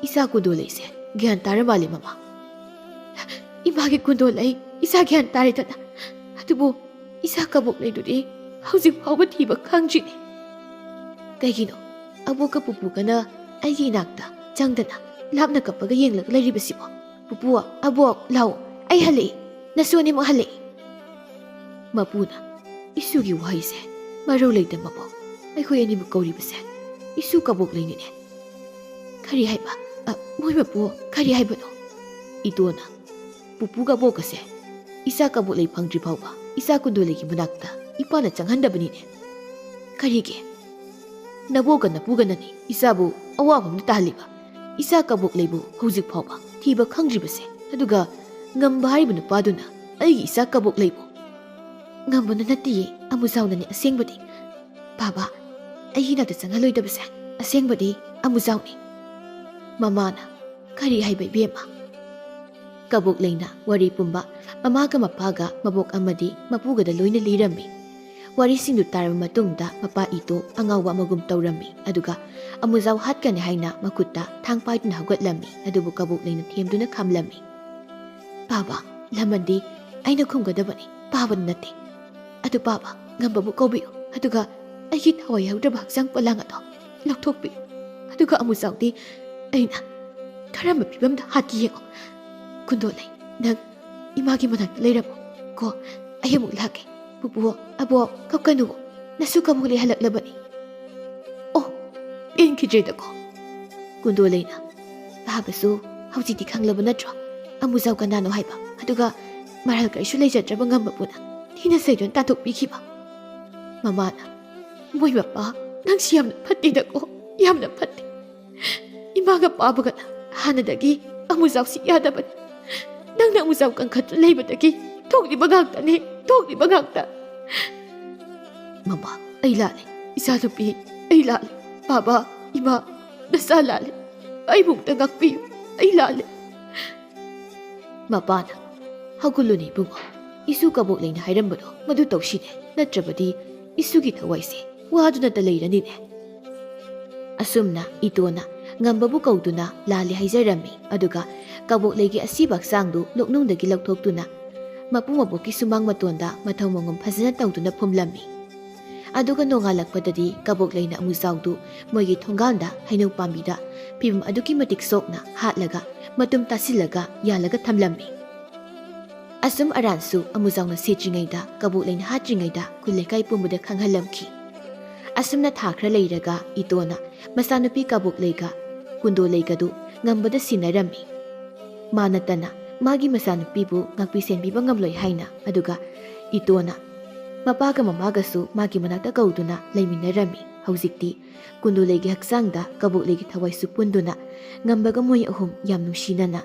"ꯏꯆꯥ ꯀꯨꯟꯗꯣꯂꯩꯁꯦ ꯒ꯭ꯌꯥꯟ ꯇꯥꯔ ꯃꯥꯜꯂꯦ, ꯃꯃꯥ꯫" "ꯏꯃꯥꯒꯤ ꯀꯨꯟꯗꯣꯂꯩ, ꯏꯆꯥ ꯒ꯭ꯌꯥꯟ ꯇꯥꯔꯦꯗꯅ꯫ ꯑꯗꯨꯕꯨ ꯏꯆꯥ ꯀꯕꯣꯛꯂꯩꯗꯨꯗꯤ ꯍꯧꯖꯤꯛ ꯐꯥꯎꯕ ꯊꯤꯕ ꯈꯪꯗ꯭ꯔꯤꯅꯦ꯫ ꯀꯩꯒꯤꯅꯣ ꯑꯕꯣꯛꯀ ꯄꯨꯄꯨꯒꯅ ꯑꯩꯒꯤ ꯏꯅꯥꯛꯇ ꯆꯪꯗꯅ ꯂꯥꯞꯅ ꯀꯞꯄꯒ ꯌꯦꯡꯂꯒ ꯂꯩꯔꯤꯕꯁꯤꯕꯣ? ꯄꯨꯄꯨ, ꯑꯕꯣꯛ, ꯂꯥꯛꯑꯣ, ꯑꯩ ꯍꯜꯂꯛꯏ꯫ ꯅꯁꯨ ꯑꯅꯤꯃꯛ ꯍꯜꯂꯛꯏ꯫" ꯃꯄꯨꯅ, "ꯏꯁꯨꯒꯤ ꯋꯥꯍꯩꯁꯦ ꯃꯔꯧ ꯂꯩꯇ, ꯃꯕꯣꯛ꯫ ꯑꯩꯈꯣꯏ ꯑꯅꯤꯕꯨ ꯀꯧꯔꯤꯕꯁꯦ ꯏꯁꯨ ꯀꯕꯣꯛꯂꯩꯅꯤꯅꯦ꯫" "ꯀꯔꯤ ꯍꯥꯏꯕ? ꯑ, ꯃꯣꯏ ꯃꯄꯨ ꯀꯔꯤ ꯍꯥꯏꯕꯅꯣ?" ꯏꯇꯣꯅ, "ꯄꯨꯄꯨꯒ ꯑꯕꯣꯛꯀꯁꯦ ꯏꯆꯥ ꯀꯕꯣꯛꯂꯩ ꯐꯪꯗ꯭ꯔꯤ ꯐꯥꯎꯕ ꯏꯆꯥ ꯀꯨꯟꯗꯣꯂꯩꯒꯤ ꯃꯅꯥꯛꯇ ꯏꯄꯥꯅ ꯆꯪꯍꯟꯗꯕꯅꯤꯅꯦ꯫" "ꯀꯔꯤꯒꯤ? ꯅꯕꯣꯛꯀ ꯅꯄꯨꯒꯅꯅꯤ ꯏꯆꯥꯕꯨ ꯑꯋꯥꯕ ꯑꯃꯗ ꯇꯥꯍꯜꯂꯤꯕ꯫ ꯏꯆꯥ ꯀꯕꯣꯛꯂꯩꯕꯨ ꯍꯧꯖꯤꯛ ꯐꯥꯎꯕ ꯊꯤꯕ ꯈꯪꯗ꯭ꯔꯤꯕꯁꯦ꯫ ꯑꯗꯨꯒ ꯉꯝꯕ ꯍꯥꯏꯔꯤꯕ ꯅꯨꯄꯥꯗꯨꯅ ꯑꯩꯒꯤ ꯏꯆꯥ ꯀꯕꯣꯛꯂꯩꯕꯨ꯫" "ꯉꯝꯕꯅ ꯅꯠꯇꯤꯌꯦ, ꯑꯃꯨꯖꯥꯎꯅꯅꯦ ꯑꯁꯦꯡꯕꯗꯤ꯫ ꯕꯥꯕꯥ, ꯑꯩꯒꯤ ꯏꯅꯥꯛꯇ ꯆꯪꯍꯜꯂꯣꯏꯗꯕꯁꯦ ꯑꯁꯦꯡꯕꯗꯤ ꯑꯃꯨꯖꯥꯎꯅꯤ꯫" ꯃꯃꯥꯅ, "ꯀꯔꯤ ꯍꯥꯏꯕ, ꯏꯕꯦꯝꯃ?" ꯀꯕꯣꯛꯂꯩꯅ ꯋꯥꯔꯤ ꯄꯨꯝꯕ ꯃꯃꯥꯒ ꯃꯄꯥꯒ ꯃꯕꯣꯛ ꯑꯃꯗꯤ ꯃꯄꯨꯒꯗ ꯂꯣꯏꯅ ꯂꯤꯔꯝꯃꯤ꯫ ꯋꯥꯔꯤꯁꯤꯡꯗꯨ ꯇꯥꯔꯕ ꯃꯇꯨꯡꯗ ꯃꯄꯥ ꯏꯇꯣ ꯑꯉꯥꯎꯕ ꯑꯃꯒꯨꯝ ꯇꯧꯔꯝꯃꯤ, ꯑꯗꯨꯒ ꯑꯃꯨꯖꯥꯎ ꯍꯥꯠꯀꯅꯤ ꯍꯥꯏꯅ ꯃꯈꯨꯠꯇ ꯊꯥꯡ ꯄꯥꯏꯗꯨꯅ ꯍꯧꯒꯠꯂꯝꯃꯤ, ꯑꯗꯨꯕꯨ ꯀꯕꯣꯛꯂꯩꯅ ꯊꯦꯝꯗꯨꯅ ꯈꯥꯝꯂꯝꯃꯤ꯫ "ꯄꯥꯕ, ꯂꯃꯟꯗꯤ ꯑꯩꯅ ꯈꯨꯝꯒꯗꯕꯅꯤ, ꯄꯥꯕꯅ ꯅꯠꯇꯦ꯫ ꯑꯗꯨ ꯄꯥꯕ, ꯉꯝꯕꯕꯨ ꯀꯧꯕꯤꯌꯨ, ꯑꯗꯨꯒ ꯑꯩꯒꯤ ꯊꯋꯥꯏ ꯌꯥꯎꯗ꯭ꯔꯕ ꯍꯛꯆꯥꯡ ꯄꯣꯂꯥꯡ ꯑꯗꯣ ꯂꯧꯊꯣꯛꯄꯤꯌꯨ, ꯑꯗꯨꯒ ꯑꯃꯨꯖꯥꯎꯗꯤ ꯑꯩꯅ ꯀꯔꯝꯕ ꯐꯤꯕꯝꯗ ꯍꯥꯠꯀꯦ ꯌꯦꯡꯉꯣ꯫ ꯀꯨꯟꯗꯣꯂꯩ, ꯅꯪ ꯏꯃꯥꯒꯤ ꯃꯅꯥꯛꯇ ꯂꯩꯔꯝꯃꯣ ꯀꯣ, ꯑꯩ ꯑꯃꯨꯛ ꯂꯥꯛꯀꯦ꯫ ꯄꯨꯄꯨ, ꯑꯕꯣꯛ, ꯀꯞꯀꯅꯨ, ꯅꯁꯨ ꯀꯕꯣꯛꯂꯩ ꯍꯜꯂꯛꯂꯕꯅꯤ꯫ ꯑꯣ, ꯄꯦꯟꯈꯤꯗ꯭ꯔꯦꯗꯀꯣ꯫" ꯀꯨꯟꯗꯣꯂꯩꯅ, "ꯄꯥꯕꯁꯨ ꯍꯧꯖꯤꯛꯇꯤ ꯈꯪꯂꯕ ꯅꯠꯇ꯭ꯔꯣ? ꯑꯃꯨꯖꯥꯎ ꯀꯅꯥꯅꯣ ꯍꯥꯏꯕ, ꯑꯗꯨꯒ ꯃꯔꯥꯜ ꯀꯔꯤꯁꯨ ꯂꯩꯖꯗ꯭ꯔꯕ ꯉꯝꯕꯕꯨꯅ ꯊꯤꯅ ꯆꯩꯗꯨꯅ ꯇꯥꯟꯊꯣꯛꯄꯤꯈꯤꯕ꯫" ꯃꯃꯥꯅ, "ꯃꯣꯏ ꯃꯄꯥ, ꯅꯪꯁꯤ ꯌꯥꯝꯅ ꯐꯠꯇꯦꯗꯀꯣ, ꯌꯥꯝꯅ ꯐꯠꯇꯦ꯫ ꯏꯃꯥꯒ ꯄꯥꯕꯒꯅ ꯍꯥꯟꯅꯗꯒꯤ ꯑꯃꯨꯖꯥꯎꯁꯤ ꯌꯥꯗꯕꯅꯤ꯫ ꯅꯪꯅ ꯑꯃꯨꯖꯥꯎ ꯀꯟꯈꯠꯇꯨꯅ ꯂꯩꯕꯗꯒꯤ ꯊꯣꯛꯂꯤꯕ ꯉꯥꯛꯇꯅꯤ, ꯊꯣꯛꯂꯤꯕ ꯉꯥꯛꯇ꯫" "ꯃꯃꯥ, ꯑꯩ ꯂꯥꯜꯂꯦ꯫ ꯏꯆꯥꯅꯨꯄꯤ, ꯑꯩ ꯂꯥꯜꯂꯦ꯫ ꯄꯥꯕ, ꯏꯃꯥ, ꯅꯆꯥ ꯂꯥꯜꯂꯦ꯫ ꯑꯩꯕꯨ ꯑꯃꯨꯛꯇ ꯉꯥꯛꯄꯤꯌꯨ꯫ ꯑꯩ ꯂꯥꯜꯂꯦ꯫" ꯃꯄꯥꯅ, "ꯍꯧꯒꯠꯂꯨꯅꯦ ꯏꯕꯨꯡꯉꯣ, ꯏꯁꯨ ꯀꯕꯣꯛꯂꯩꯅ ꯍꯥꯏꯔꯝꯕꯗꯣ ꯃꯗꯨ ꯇꯧꯁꯤꯅꯦ, ꯅꯠꯇ꯭ꯔꯕꯗꯤ ꯏꯁꯨꯒꯤ ꯊꯋꯥꯏꯁꯦ ꯋꯥꯗꯨꯅꯇ ꯂꯩꯔꯅꯤꯅꯦ꯫" ꯑꯁꯨꯝꯅ ꯏꯇꯣꯅ ꯉꯝꯕꯕꯨ ꯀꯧꯗꯨꯅ ꯂꯥꯜꯂꯦ ꯍꯥꯏꯖꯔꯝꯃꯤ, ꯑꯗꯨꯒ ꯀꯕꯣꯛꯂꯩꯒꯤ ꯑꯁꯤꯕ ꯍꯛꯆꯥꯡꯗꯨ ꯂꯣꯛꯅꯨꯡꯗꯒꯤ ꯂꯧꯊꯣꯛꯇꯨꯅ ꯃꯄꯨ ꯃꯕꯣꯛꯀꯤ ꯁꯨꯃꯥꯡ ꯃꯇꯣꯟꯗ ꯃꯊꯧ ꯃꯉꯝ ꯐꯖꯅ ꯇꯧꯗꯨꯅ ꯐꯨꯝꯂꯝꯃꯤ꯫ ꯑꯗꯨꯒ ꯅꯣꯡꯉꯥꯜꯂꯛꯄꯗꯗꯤ ꯀꯕꯣꯛꯂꯩꯅ ꯑꯃꯨꯖꯥꯎꯗꯨ ꯃꯣꯏꯒꯤ ꯊꯣꯡꯒꯥꯟꯗ ꯍꯩꯅꯧ ꯄꯥꯝꯕꯤꯗ ꯐꯤꯕꯝ ꯑꯗꯨꯛꯀꯤ ꯃꯇꯤꯛ ꯁꯣꯛꯅ ꯍꯥꯠꯂꯒ ꯃꯇꯨꯝ ꯇꯥꯁꯤꯜꯂꯒ ꯌꯥꯜꯂꯒ ꯊꯝꯂꯝꯃꯤ꯫ ꯑꯁꯨꯝ ꯑꯔꯥꯟꯁꯨ ꯑꯃꯨꯖꯥꯎꯅ ꯁꯤꯗ꯭ꯔꯤꯉꯩꯗ, ꯀꯕꯣꯛꯂꯩꯅ ꯍꯥꯠꯇ꯭ꯔꯤꯉꯩꯗ ꯈꯨꯜ ꯂꯩꯀꯥꯏ ꯄꯨꯝꯕꯗ ꯈꯪꯍꯜꯂꯝꯈꯤ꯫ ꯑꯁꯨꯝꯅ ꯊꯥ ꯈꯔ ꯂꯩꯔꯒ ꯏꯇꯣꯅ ꯃꯆꯥꯅꯨꯄꯤ ꯀꯕꯣꯛꯂꯩꯒ ꯀꯨꯟꯗꯣꯂꯩꯒꯗꯨ ꯉꯝꯕꯗ ꯁꯤꯟꯅꯔꯝꯃꯤ꯫ ꯃꯥ ꯅꯠꯇꯅ ꯃꯥꯒꯤ ꯃꯆꯥꯅꯨꯄꯤꯕꯨ ꯉꯥꯛꯄꯤ ꯁꯦꯟꯕꯤꯕ ꯉꯝꯂꯣꯏ ꯍꯥꯏꯅ꯫ ꯑꯗꯨꯒ ꯏꯇꯣꯅ ꯃꯄꯥꯒ ꯃꯃꯥꯒꯁꯨ ꯃꯥꯒꯤ ꯃꯅꯥꯛꯇ ꯀꯧꯗꯨꯅ ꯂꯩꯃꯤꯟꯅꯔꯝꯃꯤ꯫ ꯍꯧꯖꯤꯛꯇꯤ ꯀꯨꯟꯗꯣꯂꯩꯒꯤ ꯍꯛꯆꯥꯡꯗ ꯀꯕꯣꯛꯂꯩꯒꯤ ꯊꯋꯥꯏꯁꯨ ꯄꯨꯟꯗꯨꯅ ꯉꯝꯕꯒ ꯃꯣꯏ ꯑꯍꯨꯝ ꯌꯥꯝ ꯅꯨꯡꯁꯤꯅꯅ